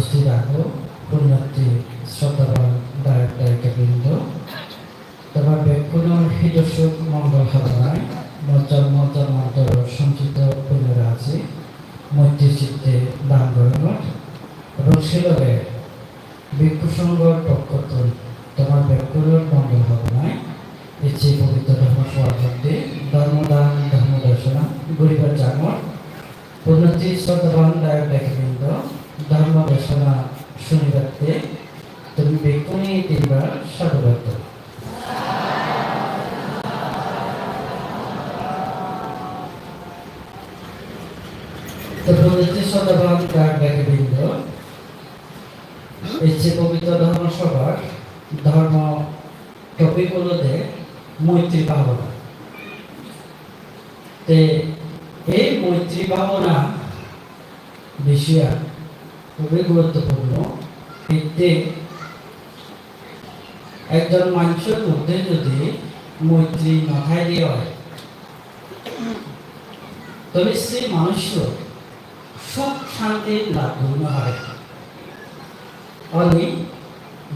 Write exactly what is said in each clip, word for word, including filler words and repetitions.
Sirago, punyarthi, sroddhaban dayok dayika brindo, tomar bekkunor hito suk mongol hamonai, mor jonmo jonmantoror sonchito punyo rashi moitri chitte dan gorongor, ebong se loge bhikkhu songhor pokkottun tomar bekkunor mongol hamonai, ecche pobitro dhormo sobhar moddhe dhormo dan, dhormo desona guribar jangor. Punyarthi sroddhaban dayok dayika brindo, dhormo desona sunibatte tumi bekkune tinbar sadhubad do. To punyarthi sroddhaban dayok dayika brindo, ecche pobitro dhormo sobhar dhormo topic olode moitri bhabona. Te ei moitri bhabona bishoyan hubei guruttopurno. Hitte ekjon manjor moddhe jodi moitri no thaide oi, tole se manujcho suk shanti lab guri no pare. Oni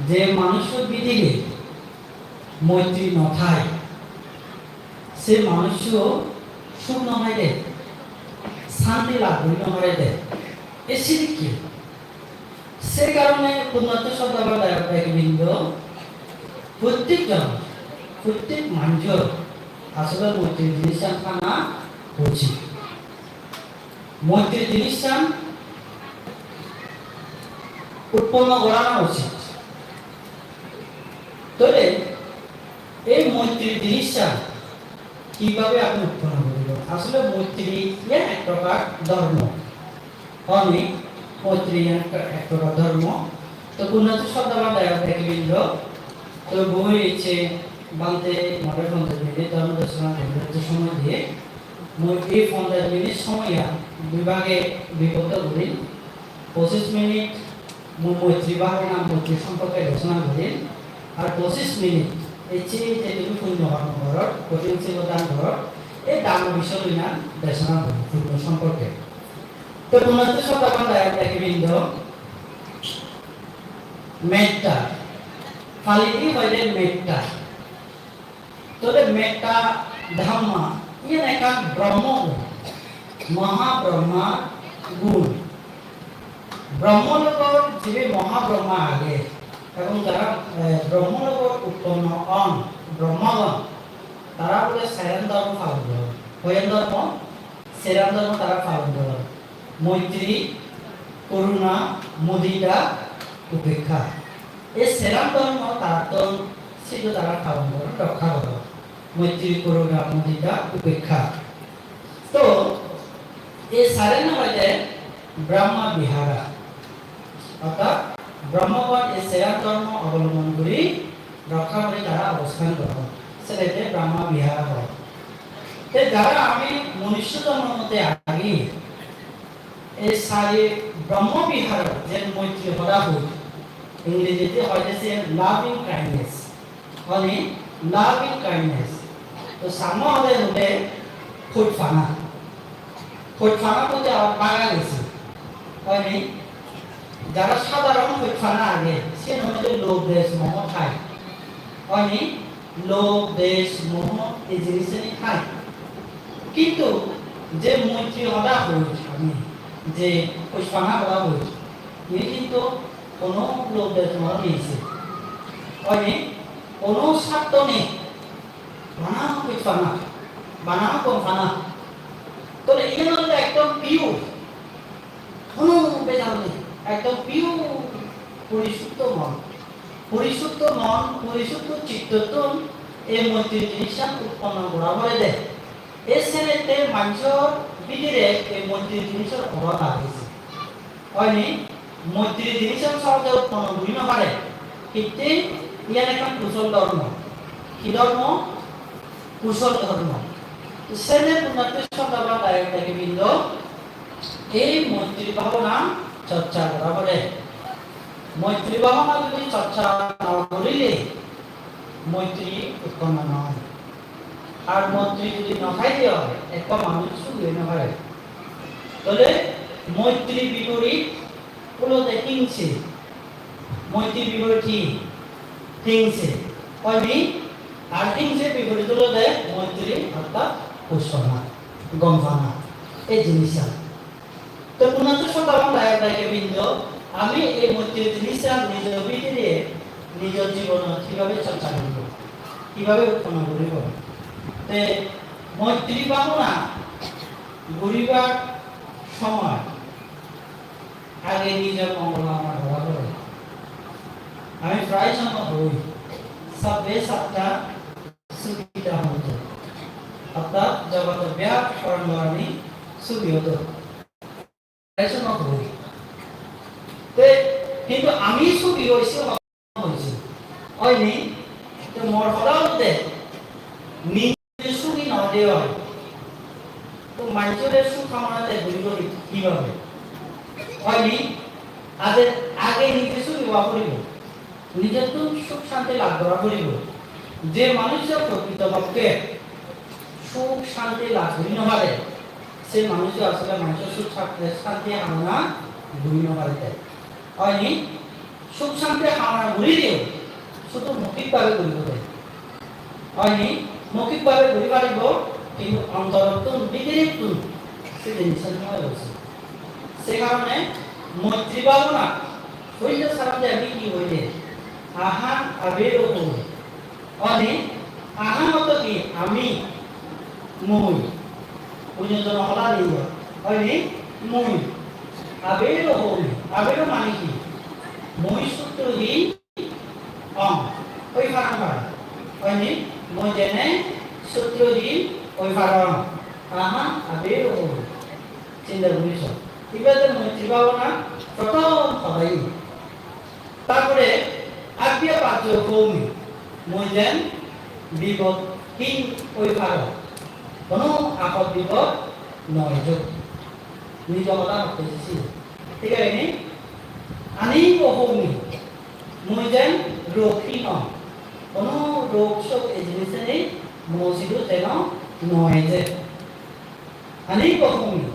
je manujcho bidire moitri no thai, se manujcho suk no paide, shanti lab guri no parede. E sidikke. Se karone punyarthi sroddhaban dayok dayika brindo, prottek jon, prottek manjor asole moitri jinissan thana uchit. Moitri jinissan utponno gorana uchit. Tole ei moitri jinissan kibhabe ami utponno goribo? Asole moitri iyan ek prokar dhormo. Oni, moitri iyan ek, ek prokar dhormo. To punyarthi sroddhaban dayok dayika brindo, to boi ecche bhante more ponjash minute dhormo desona guribar je somoy diye, mui ei ponjash minute somoyan dui bhage bibhokto gurim, pochish minute mui moitri bhabona, moitri somporke desona gurim, ar pochish minute ecche je tumi punyo hormo goror, kothin silo dan goror, ei dan bishoy loi na desona gurim, punyo somporke. To punyarthi sroddhaban dayok dayika brindo, metta, Pali di hoide metta. Tole metta dhamma, iyan ekkan Brahmo gun, Maha Brahma gun. Brahmo logot jibe Maha Brahma age, ebong jara, eh, Brahmo logot utponno on Brahmagon, tara bole seran dhormo palon goron. Hoyan dhormo? Seran dhormo tara palon goron. Moitri, Koruna, Mudita, Upekkha. Ei seran dhormo tarattun sidu tara palon goron, rokkha goron. Moitri, Koruna, Mudita, Upekkha. To ei saren hoide Brahma Vihara. Orthat Brahmagon ei seran dhormo obolombon guri rokkha guri tara obosthan goron. Senotte Brahma Vihara hoi. Te jara ami manusso jonmor moddhe agi, ei sari Brahma Vihara, je moitri hoda hoi, Ingrejite hoide se loving kindness. Oni, loving kindness. To Changma hode hode hochpana. Hochpana bolte abar baga gese. Oni, jara sadharon hochpana age, siyen olode lobh dwesh moho thai. Oni, lobh dwesh moho ei jinissani thai. Kintu je moitri hoda hoi ami, je hochpana hoda hoi, iyen kintu hono lobh dwesh moho nei se. Oni, hono sartho nei. Bana hochpana, bana gom pana. Tole iyen olode ekdom pure. Hono bejal nei, ekdom pure, porisuddho mon. Porisuddho mon, porisuddho chittottun ei moitri jinissan utponno gora porede. Ei senotte manjor bidire ei moitri jinisor obab age. Oni, moitri jinissan sohoje utponno guri no pare. Hitte? Iyan ekkan kusol dhormo. Hi dhormo? Kusol dhormo. Sene punyarthi sroddhaban dayok dayika brindo, ei moitri bhabona chorcha gora pore. Moitri bhabona jodi chorcha no gorile, moitri utponno no oi. Ar moitri jodi no thaide oi, ekko manuj sugi oi no pare. Tole moitri biporit olode hingse, moitri biporit hi? Hingse. Oi ni? Ar hingse biporit olode moitri, orthat poshpana, gom pana, ei jinissan. To punattun sodabon dayok dayika brindo, ami ei moitri jinissan nijor bidire, nijor jibonot kibabe chorcha guribo, kibabe utponno guribo? Te moitri bhabona guribar somoy age nijor mongol kamona gora pore. Ami pray somoy hoi, "Sabbe satta sukhita hontu." Orthat jogotor bek pranibani sukhi odok. Pray somoy hoi. Te, hintu ami sukhi oi se hoda hoyse. Oi ni? To mor hoda olode, ni sukhi no oi de oi, to manjore suk hamona te guri guri kibabe? Oi ni? Age, age nije sukhi oa poribo, nijettun suk shanti lab gora poribo. Je manuj prokrito pokke suk shanti lab guri no pare, se manuj asole manjor suk shanti, shanti hamona guri no pare de. Oi ni? Suk shanti hamona guri diyo, sudu mokhik bhabe guri diyo. Oi ni? Mokhik bhabe guri paribo, hintu ontorottun, bidirittun se jinissan noi oi se. Se karone moitri bhabona, hoile sara de ami hi hoile, aham avero homi. Oi ni? Aham ortho hi? Ami, mui. Onyo jono hoda nei. Oi ni? Mui. Avero homi. Avero mane hi? Mui sutruhin ong. Oi parong para. Oi ni? Mui jene sutruhin oi parong. Aham avero homi. Chinta guri so. Ibe de moitri bhabona prothom hoda ei. Tarpore abyapajjo homi, mui jen bipodhin oi parong, hono apod bipod no ejok. Nijo hoda hotte sisi. Thik age ni? Aniko homi, mui jen roghin ong, hono rog sog ei jinisani mo sidu jeno no eje. Aniko homi,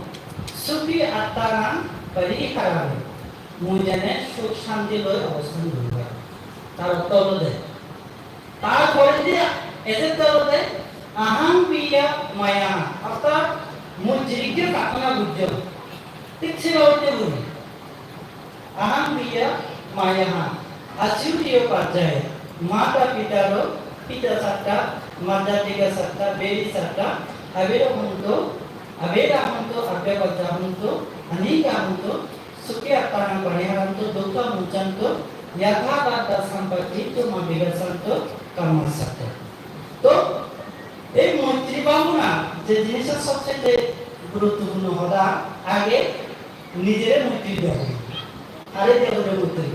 sukhi attanam pariharami, mui jene suk shanti loi obostan guri parong. Tar ortho olode, tar pore je ejette olode, aham piya mayaham, orthat mui jirikke prarthona gojjong, thik se babotte guri. Aham piya mayaham, acchuriyo pajjaye, mata pitaro, pita satta, mata dika satta, beri satta, avero hontu, avera hontu, abyapajja hontu, anika hontu, sukhi attanam pariharantu, dukkha muccantu, yatha laddha sampatti, tu ma vigacchantu, kamma satta. To, ei moitri bhabona je jinissan sobcheye guruttopurno hoda, age nijore moitri diya poribo. Kare diya poribo moitri?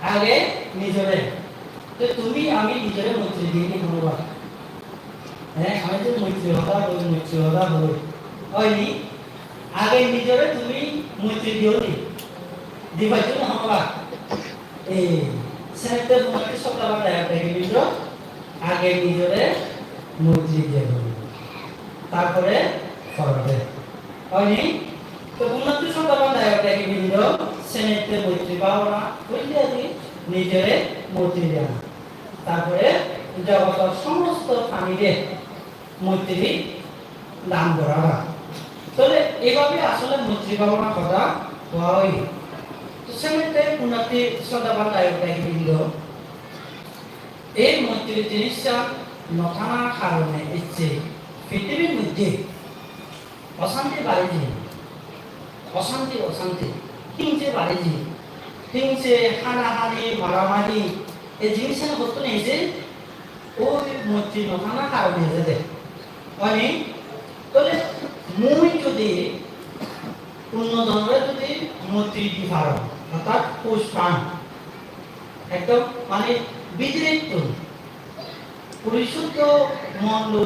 Age nijore. To tumi ami nijore moitri diyoni honobar? He, ami to moitri hoda hoi, moitri hoda hoi. Oi ni? Age nijore tumi moitri diyoni? Di paccho ni honobar? Ei, senette moitri sodabon dayok dayika brindo, age nijore moitri diya poribo. Tarpore porore. Oi ni? To punattun sodabon dayok dayika brindo, senette moitri bhabona hoile age nijore moitri diyana. Tarpore jogotor somosto pranire moitri dan gora. Tole eibabe asole moitri bhabona hoda hoi. To senette punattun sodabon dayok dayika brindo, ei moitri jinissan no thana karone ecche prithibir moddhe oshanti bari jeye. Oshanti, oshanti. Hingse bari jeye. Hingse, hanahani, maramari, ei jinissan hottun eje? Oi moitri no thana karone ejede. Oi ni? Tole mui jodi onno jonore jodi moitri di parong, orthat huj pang, ekdom mane bidire ekdom porisuddho mon loi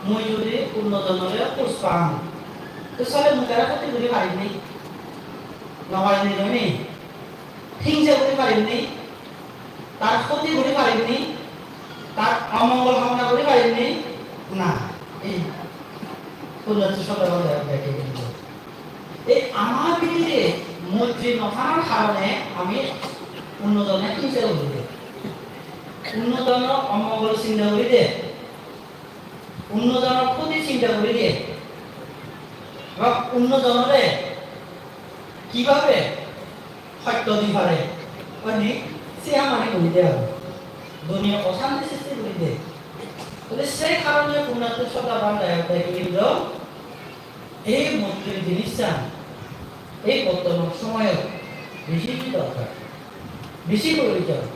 mui jodi onno jonore huj pang, to sale mui tare hoti guri parim ni? No parim ni, noi ni? Hingse guri parim ni? Tar hoti guri parim ni? Tar omongol kamona guri parim ni? Na. Ei punattun sodabon dayok dayika brindo, Ei amar bidire moitri no thanar karone ami onno jone hingsa guri de, onno jonor omongol chinta guri de, onno jonor khoti chinta guri de, ebong onno jonore kibabe hosto di pare, oni se hamani guri de aro. Duniyot osanti sristi guri de. Tole se karone punnatma sroddhaban dayok dayikabrindo, ei moitri jinissan ei bortoman somoyot besi dorkar, besi proyojon.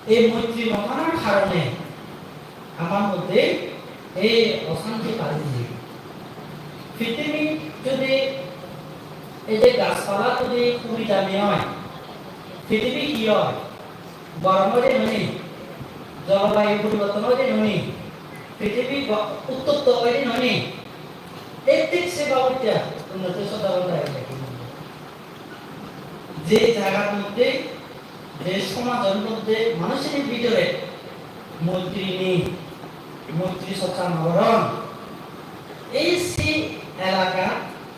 Ei moitri no thanar karone amar moddhe ei osanti bari jeye. Prithibi jodi ei je gajpala jodi huri dami oi, prithibi hi oi? Gorom oi de noi ni? Jolobayu poriborton oi de noi ni? Prithibi go-, uttopto oi de noi ni? Ei thik se babotte punnatma sroddhaban dayok dayikabri, je jagar moddhe, je somajor moddhe manujor bidire moitri nei, moitri chorcha no goron, ei se elaka,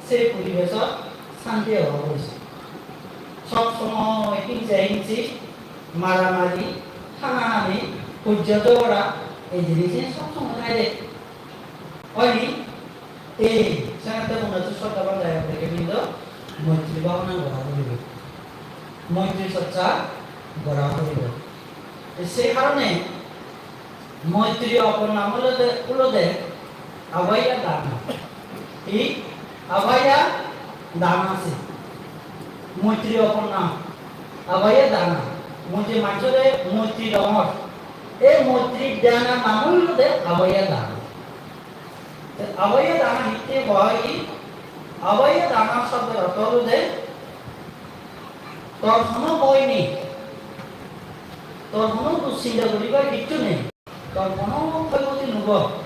se poribeshot santi obab oise. Sob somoy hingsa hingsi, maramari, hanahani, hojja jhogora, ei jinisse sob somoy thai de. Oi ni? Ei, senotte punnatma sroddhaban dayok dayikabri, moitri bhabona gora poribo, moitri chorcha gora poribo. Te se karone moitri opor nang olode, olode abhaya dana. Hi? Abhaya dana se. Moitri opor nang abhaya dana. Mui je manujore moitri dongor, ei moitri dana nang olode abhaya dana. Te abhaya dana hitte hoi? Abhaya dana shobdor ortho olode tor hono bhoy nei, tor hono duschinta guribar kichu nei, tor hono khoykhoti nubo,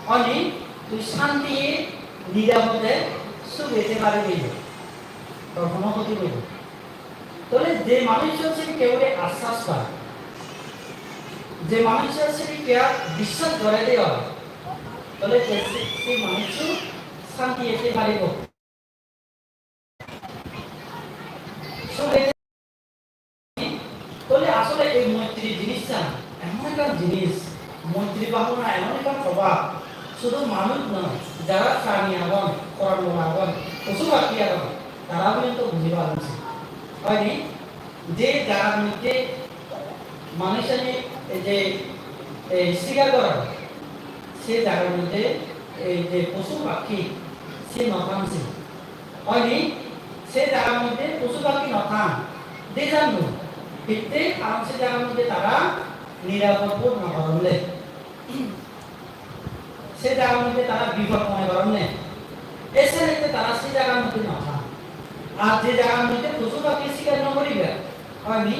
oni tui santiye nirapode suge thei paribi, tor hono khoti nubo. Tole je manuccho se keguri aswas pai, je manuccho se keguri biswas gore de oi, tole se, se, se manuccho santiye thei paribo. Suge, tole asole ei moitri jinissan emon ekkan jinis, moitri bhabona emon ekkan probhab, sudu manuj noi, jara prani agon, korandok agon, posu pakki agon, tara porjonto buji paron se. Oi ni? Je jagar moddhe manuchchune ei je, ei, sikar goron, se jagar moddhe ei je posu pakki, se no than se. Oi ni? Se jagar moddhe posu pakki no than. Dijan no. Hitte? Karon se jagar moddhe tara nirapod bod no goronne. Se jagar moddhe tara bipod mone goronne. Ei senotte tara se jagar moddhe no than. Ar je jagar moddhe posu pakki sikar no guribar, oi ni?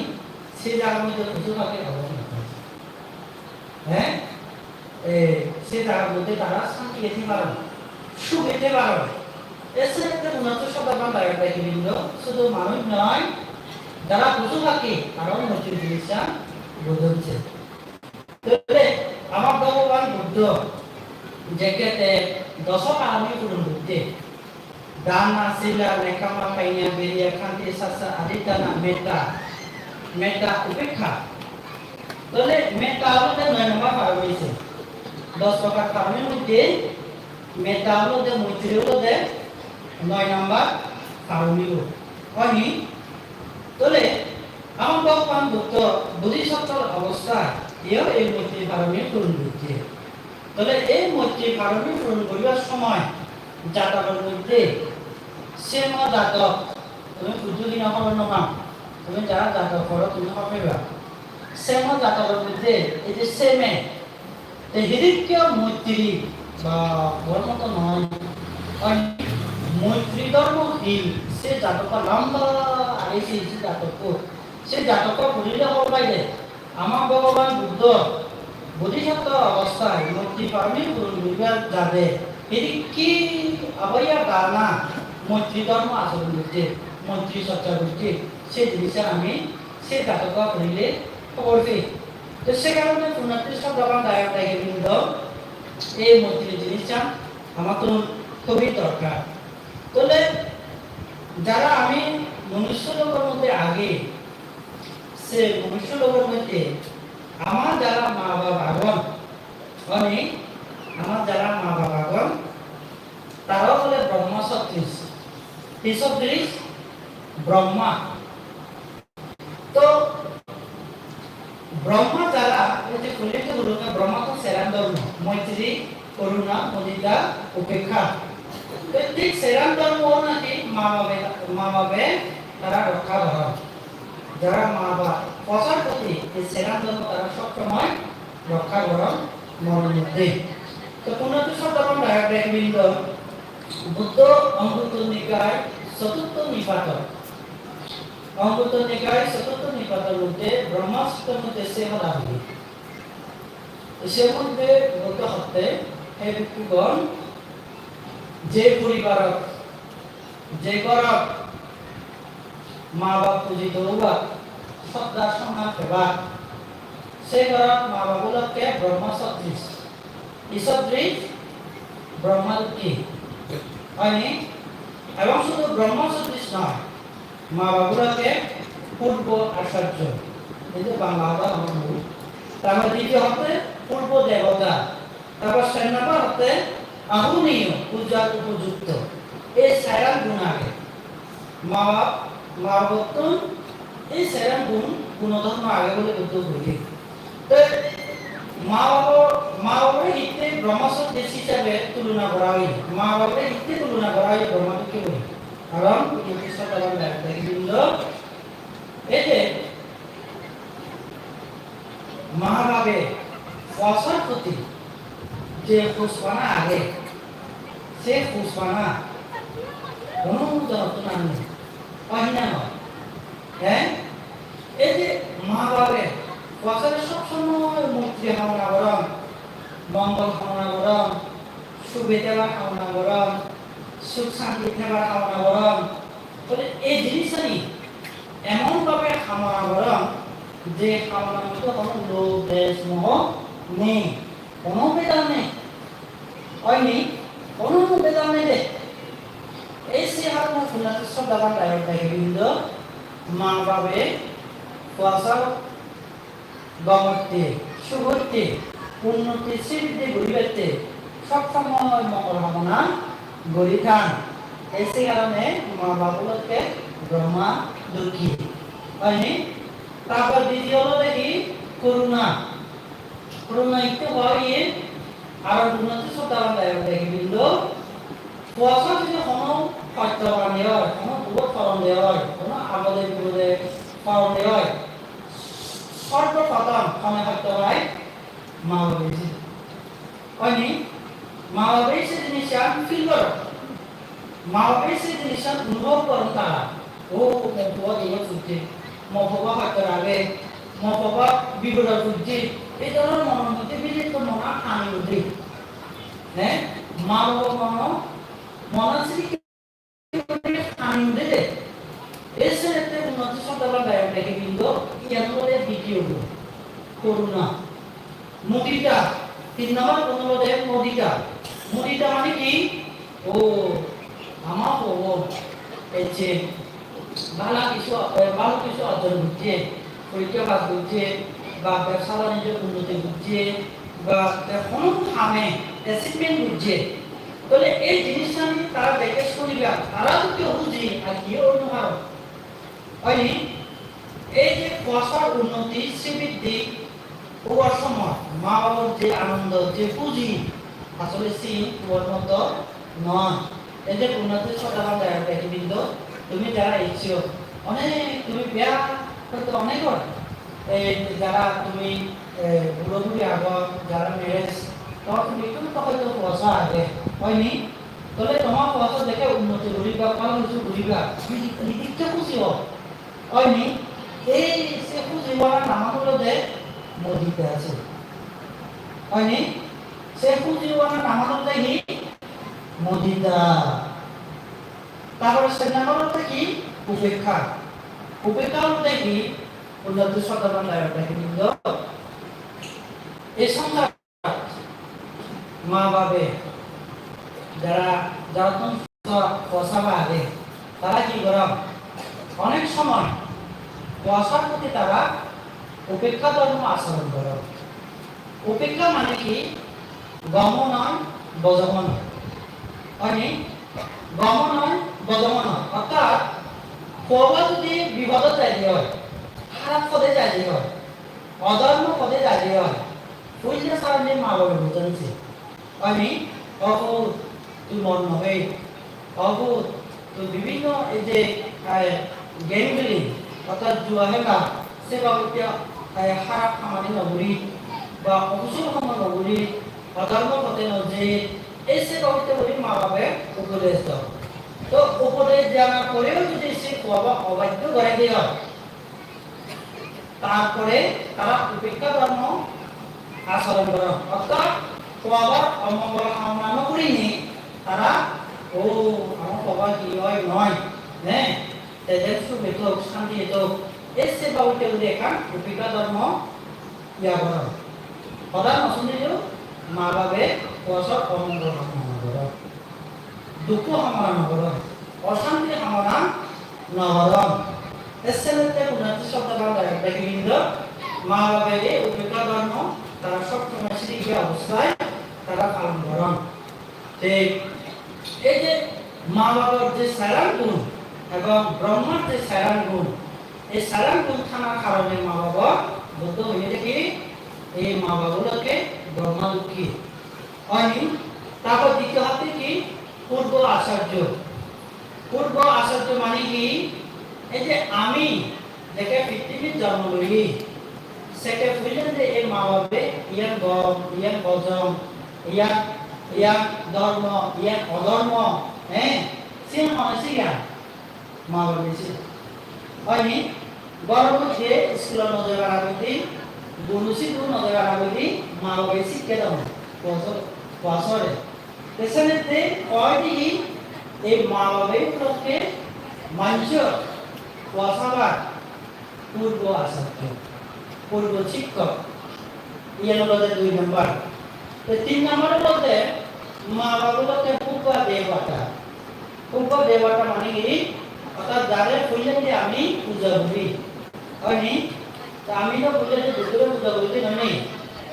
Se jagar moddhe posu pakki obab no than. He? E, se jagar moddhe tara santiye thei paron, suge thei paron. Ei senotte punnatma sroddhaban dayok dayikabri, sudu manuj noi, jara posu pakki, tara o moitri jinissan bujhon se. Tole amar Bhogoban Buddho jekke te doso parami puron gojje, dana, sila, nekkhamma, panya, virya, khanti, sacca, adhiṭṭhana, metta, metta, upekkha. Tole metta olode noi number parami se. Dos prokar paramir moddhe metta olode, moitri olode noi number parami. Oi ni? Tole amar Bhogoban Buddho bodhisottor obosthayo ei moitri parami puron gojje. Tole ei moitri parami puron guribar somoy jatokor moddhe, same jatokor, tumi Buddho dine hobor no pang, tumi jara jatok poro tumi hobor peba. Same jatokor moddhe ei je same, te hidikke moitri ba dhormo to noi, oi, moitri dhormo hi, se jatokko lamba age, se, se jatokko, se jatokko porile hobor pai de. Amar Bhogoban Buddho bodhisotto obosthayo moitri parami puron guribar jade, hidikke abhaya dana, moitri dhormo achoron gojje, moitri chorcha gojje, se jinisse ami se jatokko porile hobor pei. To se karone punnatma sroddhaban dayok dayikabri, ei moitri jinissan amattun hubei dorkar. Tole Jara ami monusyo logor moddhe agi, se monusyo logor moddhe amar jara ma bap agon, mane amar jara ma bap agon, tara ole Brahma sodris. Hi sodris? Brahma. To Brahma jara, ei je Kalkitto Buddho, Brahma to seran dhormo, Maitri, Karuna, Mudita, Upekka. To thik seran dhormo naki ma babe, ma babe tara rokkha goron. Jara ma bap, pwasar poti, ei seran dhormo tara sob somoy rokkha goron, moron moddhe. To punno to sob dhormo dayok dayok bindo, Buddho Anguttara Nikaya Choturtho Nipato. Anguttara Nikaya Choturtho Nipator moddhe Brahma Suttor moddhe se hoda hoye. Se moddhe Buddho hotte, he bhikkhugon, je poribarot, je ghorot ma bap pujito obak, sroddha somman pebak, se ghorot ma bap olokke Brahma sodris. Hi sodris? Brahma dukki. Hoyni? Ebong sudu Brahma sodris noi, ma bap olokke purbo acharjo. Ei je Bangla hoda hono mui. Tar pore ditiyo hotte purbo debota. Tar pore ser nombor hotte ahuneiyo, pujar upojukto. Ei seran gun age. Ma bap, ma babottun ei seran gun, gunodhormo age bole Buddho hoye. Te ma babo, ma babore hitte Brahma sodris hisabe tulona gora oye? Ma babore hitte tulona gora oye Brahma dukki bole? Karon Buddho Kristo taran dagi dagi dindo. Ei je ma babe pwasar poti je hojpana age, se hojpana hono jonottun ar nei. Oi na noi? He? Ei je ma babe pwasare sob somoy moitri hamona goron, mongol hamona goron, sube thebar hamona goron, suk santi thebar hamona goron. Tole ei jinisani emon bhabe hamona goron, je hamonar moddhe hono lobh, dwesh, moho nei, hono bedan nei. Hoyni? Hono bedan nei de. Ei se hattun punno to sroddhaban dayok dayika bindo, ma babe pwasar gomotte, sugotte, unnoti sribiddhi guribatte sob somoy mongol hamona guri than. Ei se karone ma bap olokke Brahma dukki. Hoyni? Tar pore ditiyo olode hi? Karuna. Karuna hitte hoye? Aro punno to sroddhaban dayok dayika bindo, pwasar jodi hono hosto bane oi, hono dukot poronde oi, hono abode bipode poronde oi, sorboprothom hone hosto pai? Ma babe se. Hoyni? Ma babe se jinissan feel goron. Ma babe se jinissan onubhob goron tara. O, mo puo dukot pojje, mo puo hosto age, mo puo bipodot pojje. Ei dhoronor monor moddhe biret monan hani ude. He? Ma babor mono, monan sidi hani ude de. Ei senotte punno to sroddhaban dayok dayika bindo, iyan olode ditiyo gun. Karuna. Mudita, tin nombor gun olode mudita. Mudita mane hi? O, ama puo ecche bala hissu, eh, bala hissu orjon gojje, porikka pass gojje, ba bebsa banijjo unnoti gojje, ba te hono kame achievement gojje. Tole ei jinissan tara dekhe suniba, tara to huji ar hi onno karon. Hoyni? Ei je pwasar unnoti sribiddhi obar somoy ma babor je anondo, je huji, asole siyen obar moto noi. Ei je punno to sroddhaban dayok dayika bindo, tumi jara eccho, onek tumi biya hoyto onek oi, ei jara tumi, eh, buro buri ago, jara marriage, to tumi ekku to hoyto pwasa age, hoyni? Tole toma pwasa dekhe unnoti guriba, bala hissu guriba, hi, hi dikke huji o. Hoyni? Ei se huji obar naman olode mudita ase. Hoyni? Se huji obar naman olode hi? Mudita. Tar pore ser nombor olode hi? Upekka. Upekka olode hi? Punno to sroddhaban dayok dayika bindo, ei songsar ma babe jara, jara tun pwasa, pwasa ba age, Tara hi goron? Onek somoy puasar proti tara upekkha dhormo achoron goron. Upekkha mane hi? Gomo noi, bojomo noi. Hoi ni? Gomo noi, bojomo noi. Orthat puaba jodi bipodot jaide oi, harap pode jaide oi, odhormo pode jaide oi, puille saronne ma babe bujon se. Hoi ni? O put, tui mon no hei. O put, tui bibhinno ei je, eh, gambling, orthat jua hela, se babotte, eh, harap hamani no guri, ba okusol ham no guri, odhormo pothe no jei, ei se babotte guri ma babe upodesh don. To upodesh denar poreo jodi se puaba obadhyo gore de oi, tarpore tara upekkha dhormo achoron goron. Orthat puabar omongol hamona no gurinei tara, "O, amar puabar hi oi noi, ne? Teden suk etok, santi etok." Ei se babotte guri ekkan upekkha dhormo iya goron. Hoda no sunileo ma babe puasar omongol hamona no goron. Dukko hamona no goron, osanti hamona no goron. Te senotte punattri sroddhaban dayok begibindo, ma babe ei upekkha dhormo tara sob somoi siri giri obosthai tara palon goron. Te ei je ma babor je saran gun ebong Brahmar je saran gun, ei saran gun thanar karone ma babor Buddho hoye de ki, ei ma babulokke Brahma dukki. Hoi ni? Tarpor ditiyo hotte ki? Purbo acharjo. Purbo acharjo mane hi? Ei je ami jekke pittimit jonmo loye, sekke puilendi ei ma babe iyan gom, iyan bojong, iyan, iyan dhormo, iyan odhormo, he? Siyan hone siyan? Ma babe sikke. Hoi ni? Ghorot je iskulot no jebar agedi, guru sidu no jebar agedi, ma babe sikke don. Puaso-, puasore. Te senette hoi de hi, ei ma babe ulokke manjor puasabar purbo acharjo, purbo sikkok. Iyan olode dui number. Te tin number olode ma babe ulokke pubba debata. Pubba debata mane hi? Orthat jare puilendi ami puja guri. Hoi ni? Ta ami do puilendi Buddhore puja guri de noi ni?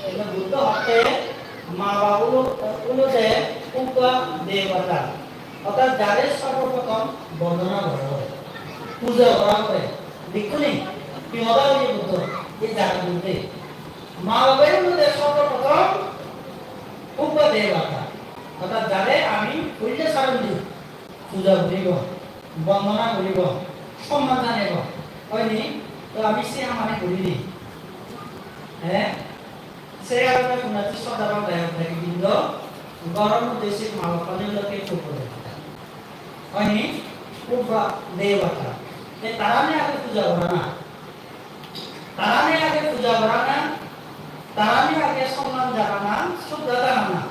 Kintu Buddho hotte ma babe ulo-, olode pubba debata. Orthat jare sorboprothom bondona gora oi, puja gora oi. Dekho ni? Hi hoda hoye Buddho? Ei jare Buddho. Ma babe olode sorboprothom pubba debata. Orthat jare ami puille saron di puja guribong, bondona guribong, somman janebong. Hoi ni? To ami se hamani guri ni. He? Se karone punattri sroddhaban dayok begibindo, ghoror moddhe se ma babe ulokke pubba debata. Hoi ni? Pubba debata. Te tarane age puja gorana. Tarane age puja gorana, tarane age somman janana, sroddha janana.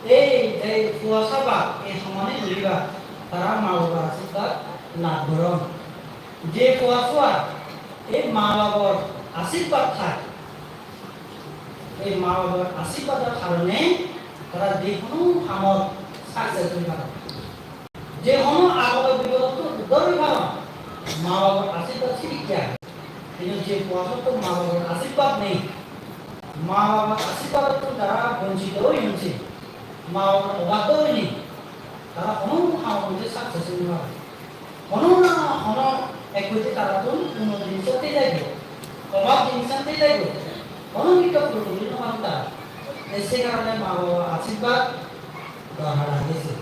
Ei je puasabak, ei hamani guribak, tara ma babor ashirbad lab goron. Je puasua ei ma babor ashirbad thai, ei ma babor ashirbador karone tara je hono hamot success oi paron. Je hono apodo bipodottun uddar oi paron, ma babor ashirbad sidikke age. Hintu je puasotto ma babor ashirbad nei, ma babor ashirbadottun tara bonchito oyon se, ma babor obaddo oinei, tara hono hamot success oi no pare. Hono na hono ek hoite tarattun unnoti jinich thei jaibo, obab jinich thei jaibo, hono ekka puro guri no paron tara. Te se karone ma babor ashirbad dorkar age se.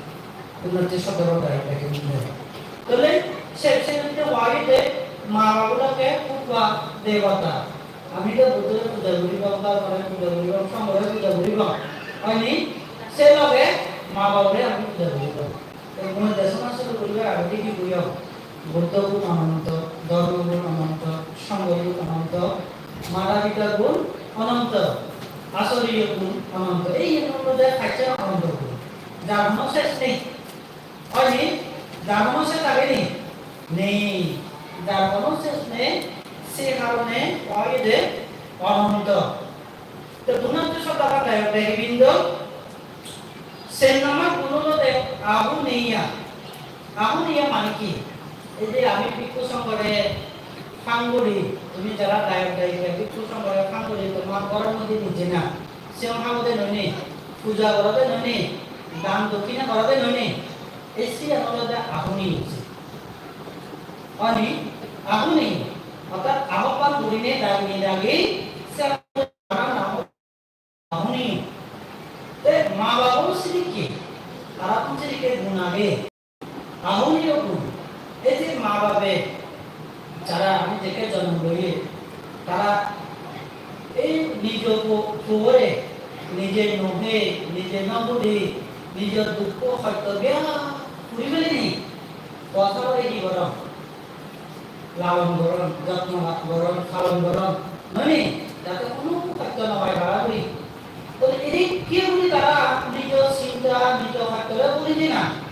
Punattri sroddhaban dayok begibindo. Tole se, se hotte hoi de ma babe ulokke pubba debata. Ami do Buddhore puja guribong, tarpore puja guribong, Songhore puja guribong. Hoi ni? Se loge ma babore ami puja guribong. Te hono desona suru guribar agedi hi guribong? Buddho gun ononto, dhormo gun ononto, songho gun ononto, mata pita gun ononto, achoryo gun ononto. Ei gun olode pachan ononto gun, jar hono ses nei. Hoi ni? Jar hono ses age ni? Nei. Jar hono ses nei, se karone hoide ononto. To punattri sroddhaban dayok begibindo, sen number gun olode ahuneyya. Ahuneyya mane hi? Ei je ami bhikkhu songhore phang guri, tumi jara dayok dayika bhikkhu songhore phang guri, tomar ghoror moddhe nije na, sigon habode noi ni, puja gorode noi ni, dan dokkina gorode noi ni, ei siyan olode ahuni hoye. Ani ahuni, orthat ahobban gurinei dagi dagi se ahuni. Te ma babor sidikke, tarattun sidikke gun age. Ahuniro gun. Ei je ma babe, jara ami jekke jonom loye, tara ei nijo po-, puore nije no hei, nije no budi, nijo dukko hosto bek puri pelenei, puo sabore hi goron? Lalon goron, jotno goron, palon goron, noi ni? Jate hono hosto no oi para guri. To edikke guri tara nijo sinta, nijo hosto loi guri dina.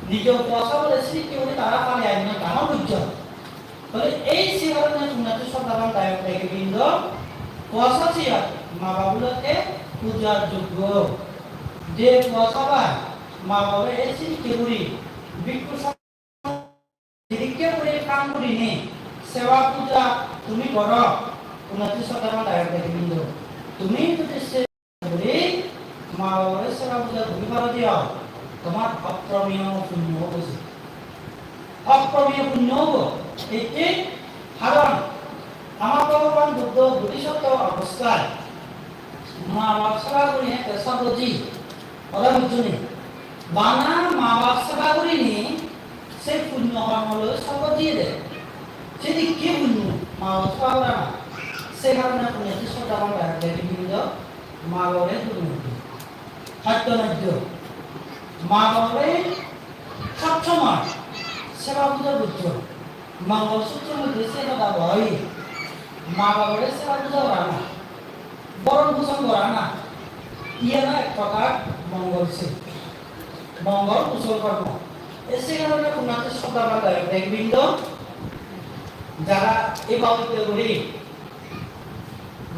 Nijo puo sabore sidikke guri tara pale anna dangor bujjo. Tole ei se karone punnatto sroddhaban dayok dayika brindo, puo sa siyot ma babulokke pujar joggo. Je puo sabai ma babe ei sidikke guri bhikkhu Edikke guri phang gurinei seba puja tumi goro, punnatto sroddhaban dayok dayika brindo. Tumi jodi se guri ma babore seba puja guri paro de, tomar opromiyo punyo obo se. Opromiyo punyo obo. Ecche karon ama Bhogoban Buddho bodhisotto obosthay ma bap seba gurinei te sorgot jeye. Hoda bujjoni? Bana ma bap seba gurinei se punyo hormo loi sorgot jeyede. Sedikke punyo ma bap seba gorana. Se karone punnatto sroddhaban dayok dayika brindo, ma babore duk no diyo. Hosto no diyo. Ma babore sob somoy seba puja gojjo. Mongol Sutro moddhe se hoda hoi, ma babore seba puja gorana, bhoron poson gorana, iyan ek prokar mongol se, mongol kusol kormo. E se karone punnatto sroddhaban dayok dayika brindo, jara ei babotte guri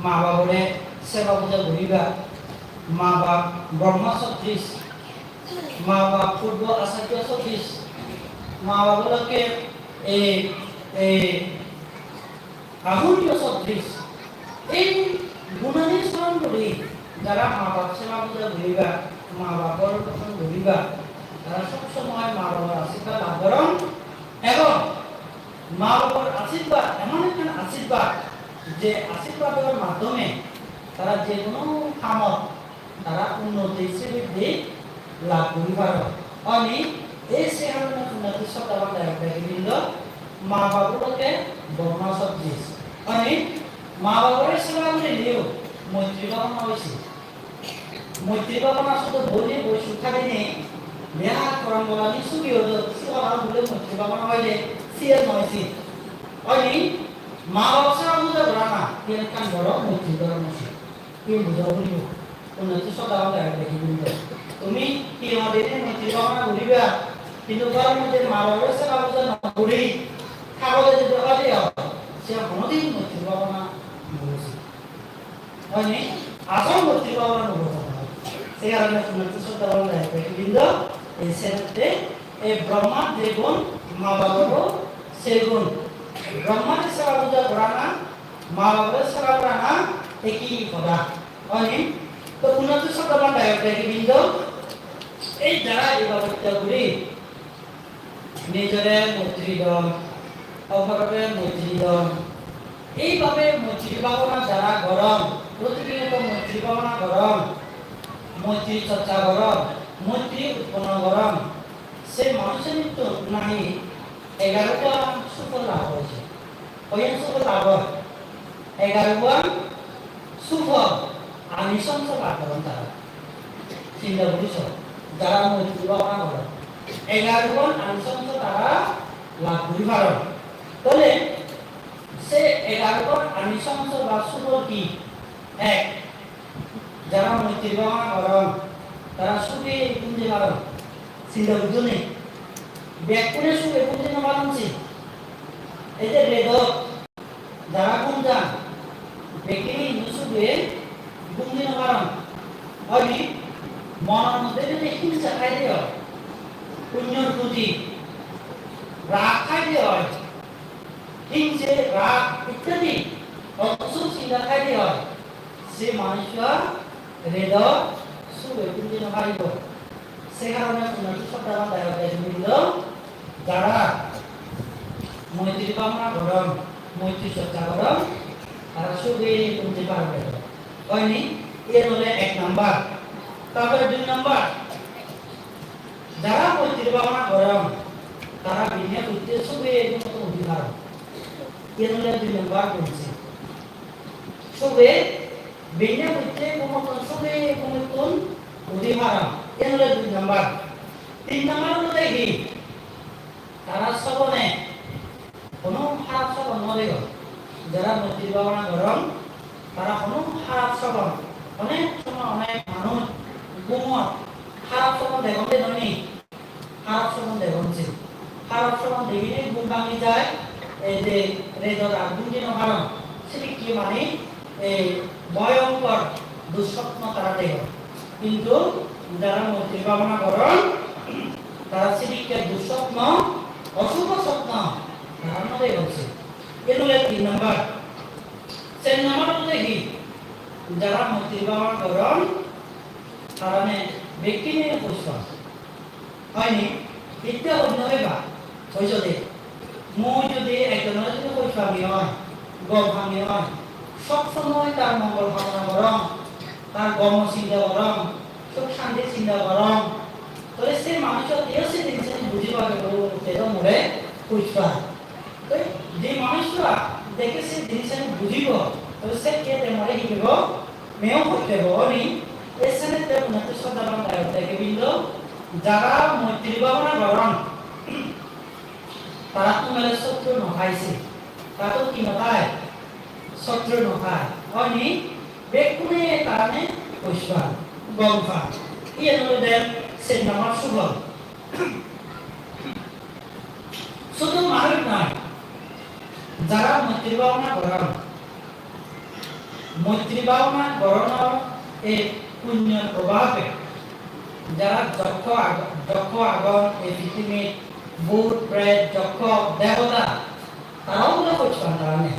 ma babore seba puja guriba, ma bap Brahma sodris, ma bap purbo acharya sodris, ma bap lokke ei, ei ahunyo sodris. Ei gunani soron guri jara ma bap seba puja guriba, ma babor joton guriba, tara sob somoy ma babor ashirbad lab goron. Ebong ma babor ashirbad emon ekkan ashirbad, je ashirbador maddhome tara je hono hamot tara unnoti sribriddhi lab guri paron. Ani ei se karone punnatto sroddhaban dayok dayika brindo, ma babulokke Brahma sodris. Ani ma babore seba gurileyo moitri bhabona oise. Moitri bhabona sudu boi boi suk thadinei, beha koron bolani sugi odo, sigon aro bole moitri bhabona oile siyan noi se. Ani ma bap seba puja gorana, iyan ekkan boro moitri dhormo se. Tumi bujo puribo. Punnatto sroddhaban dayok dayika brindo, tumi hi hode ne moitri bhabona guriba, hintu ghoror moddhe ma babore seba puja no guri thagode jodi oi de, se honodin moitri bhabona no guri. Mane asol moitri bhabona no guri. Se karone punnatto sroddhaban dayok dayika brindo, ei senotte ei Brahma je gun, ma baboro se gun. Brahmare seba puja gorana, ma babore seba gorana, eki hoda. Ani, to punnatto sroddhaban dayok dayika brindo, ei jara ei babotte guri nijore moitri don, oporore moitri don, ei bhabe moitri bhabona jara goron, protidin to moitri bhabona goron, moitri chorcha goron, moitri utponno goron, se manujanittun nahi egarogan sufol lab oye. Hoyan sufol lab oye? Egarogan sufol, anisongso lab goron tara. Sinta guri so, jara moitri bhabona goron, egarogan anisongso tara lab guri paron. Tole se egarogan anisongso ba sufol hi? Ek, jara moitri bhabona goron, tara suge ghum jei paron. Sinta gojjone? Bekkune suge ghum jei no paron se. Ei je redot jara ghum jan, bekkune hintu suge ghum jei no paron. Hoide monor moddhe jodi hingsa thai de oi, onyor proti, rag thaide oi, hingse, rag ittadi okusuk sinta thaide oi, se manuchchar redo sube gunji no paribo. Se karone Punnotto Soddaban Dayok Dayikani bhei bon, jara moitri bhabona goron, moitri chorcha goron, tara sube gunji paribo. Oi ni? Iyen ole ek number. Tarpore dui number, jara moitri bhabona goron, tara bine putte sube gunji udi paron. Iyen ole dui number gun se. Sube, bine putte gumottun sube gumottun udi paron. Iyen ole dui number. Tin number olode hi? Tara sobone hono harap sobon no degon. Jara moitri bhabona goron, tara hono harap sobon, onek somoy onek manuj gumot harap sobon degon de noi ni? Harap sobon degon se. Harap sobon deginei gum bhangi jai, ei je redot ar gunji no paron. Sedokke mane ei bhoyonkor dursopno tara degon. Kintu jara moitri bhabona goron, tara sedokke dursopno, osubho sopno tara no degon se. Iyen ole tin number. Ser number olode hi? Jara moitri bhabona goron, tarane bekkune hoj pan. Oi ni? Hitte hoj no peba? Hoi jodi, mui jodi ekjonore jodi hoj pang oi, gom pang oi, sob somoy tar mongol kamona gorong, tar gom sinta gorong, suk santi sinta gorong, tole se manuchcho teyo se jinisani buji paribo, teyo more hoj pan. Te je manuchcho dekke se jinisani bujibo, tole sekke te more hi pebo? Meo hoj pebo, oi ni? Ei senette Punnotto Soddaban Dayok Dayika brindo, jara moitri bhabona goron, tarattun mane sotru no thai se. Tarattun hi no thai? Sotru no thai. Oi ni? Bekkune tarane hoj pan, gom pan. Iyen olode ser number subol. Sudu manuj noi, jara moitri bhabona goron, moitri bhabona goronor ei punyor probhabe jara jokkho ag-, jokkho agon ei pittimit, bhut, pret, jokkho, debota, tarao bole hoj pan tarane.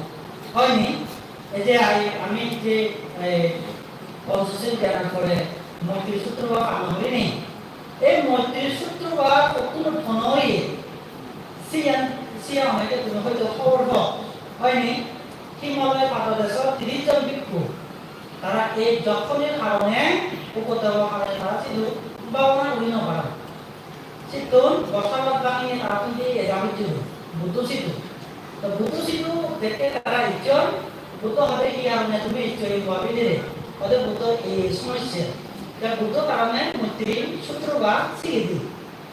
Oi ni? Ei je ai-, ami je, ei, Panchashil gyanar pore Moitri Sutro ba pano guri ni? Ei Moitri Sutro ba hottun utponno oye? Siyan, siyan hoide tumi hoito hobor po. Oi ni? Himalaya padodeso tris jon bhikkhu. Tara ei jokkhoner karone, upodrobo karone tara sidu bhabona guri no paron. Sittun bosta ghot bhangi tara pindi eja gocchon Buddho sidu. To Buddho sidu dekke tara icchon, Buddho hoide hi karone tumi iccho ei bhabinire? Hoide Buddho ei somossya. Te Buddho tarane Moitri Sutro ba sigi di.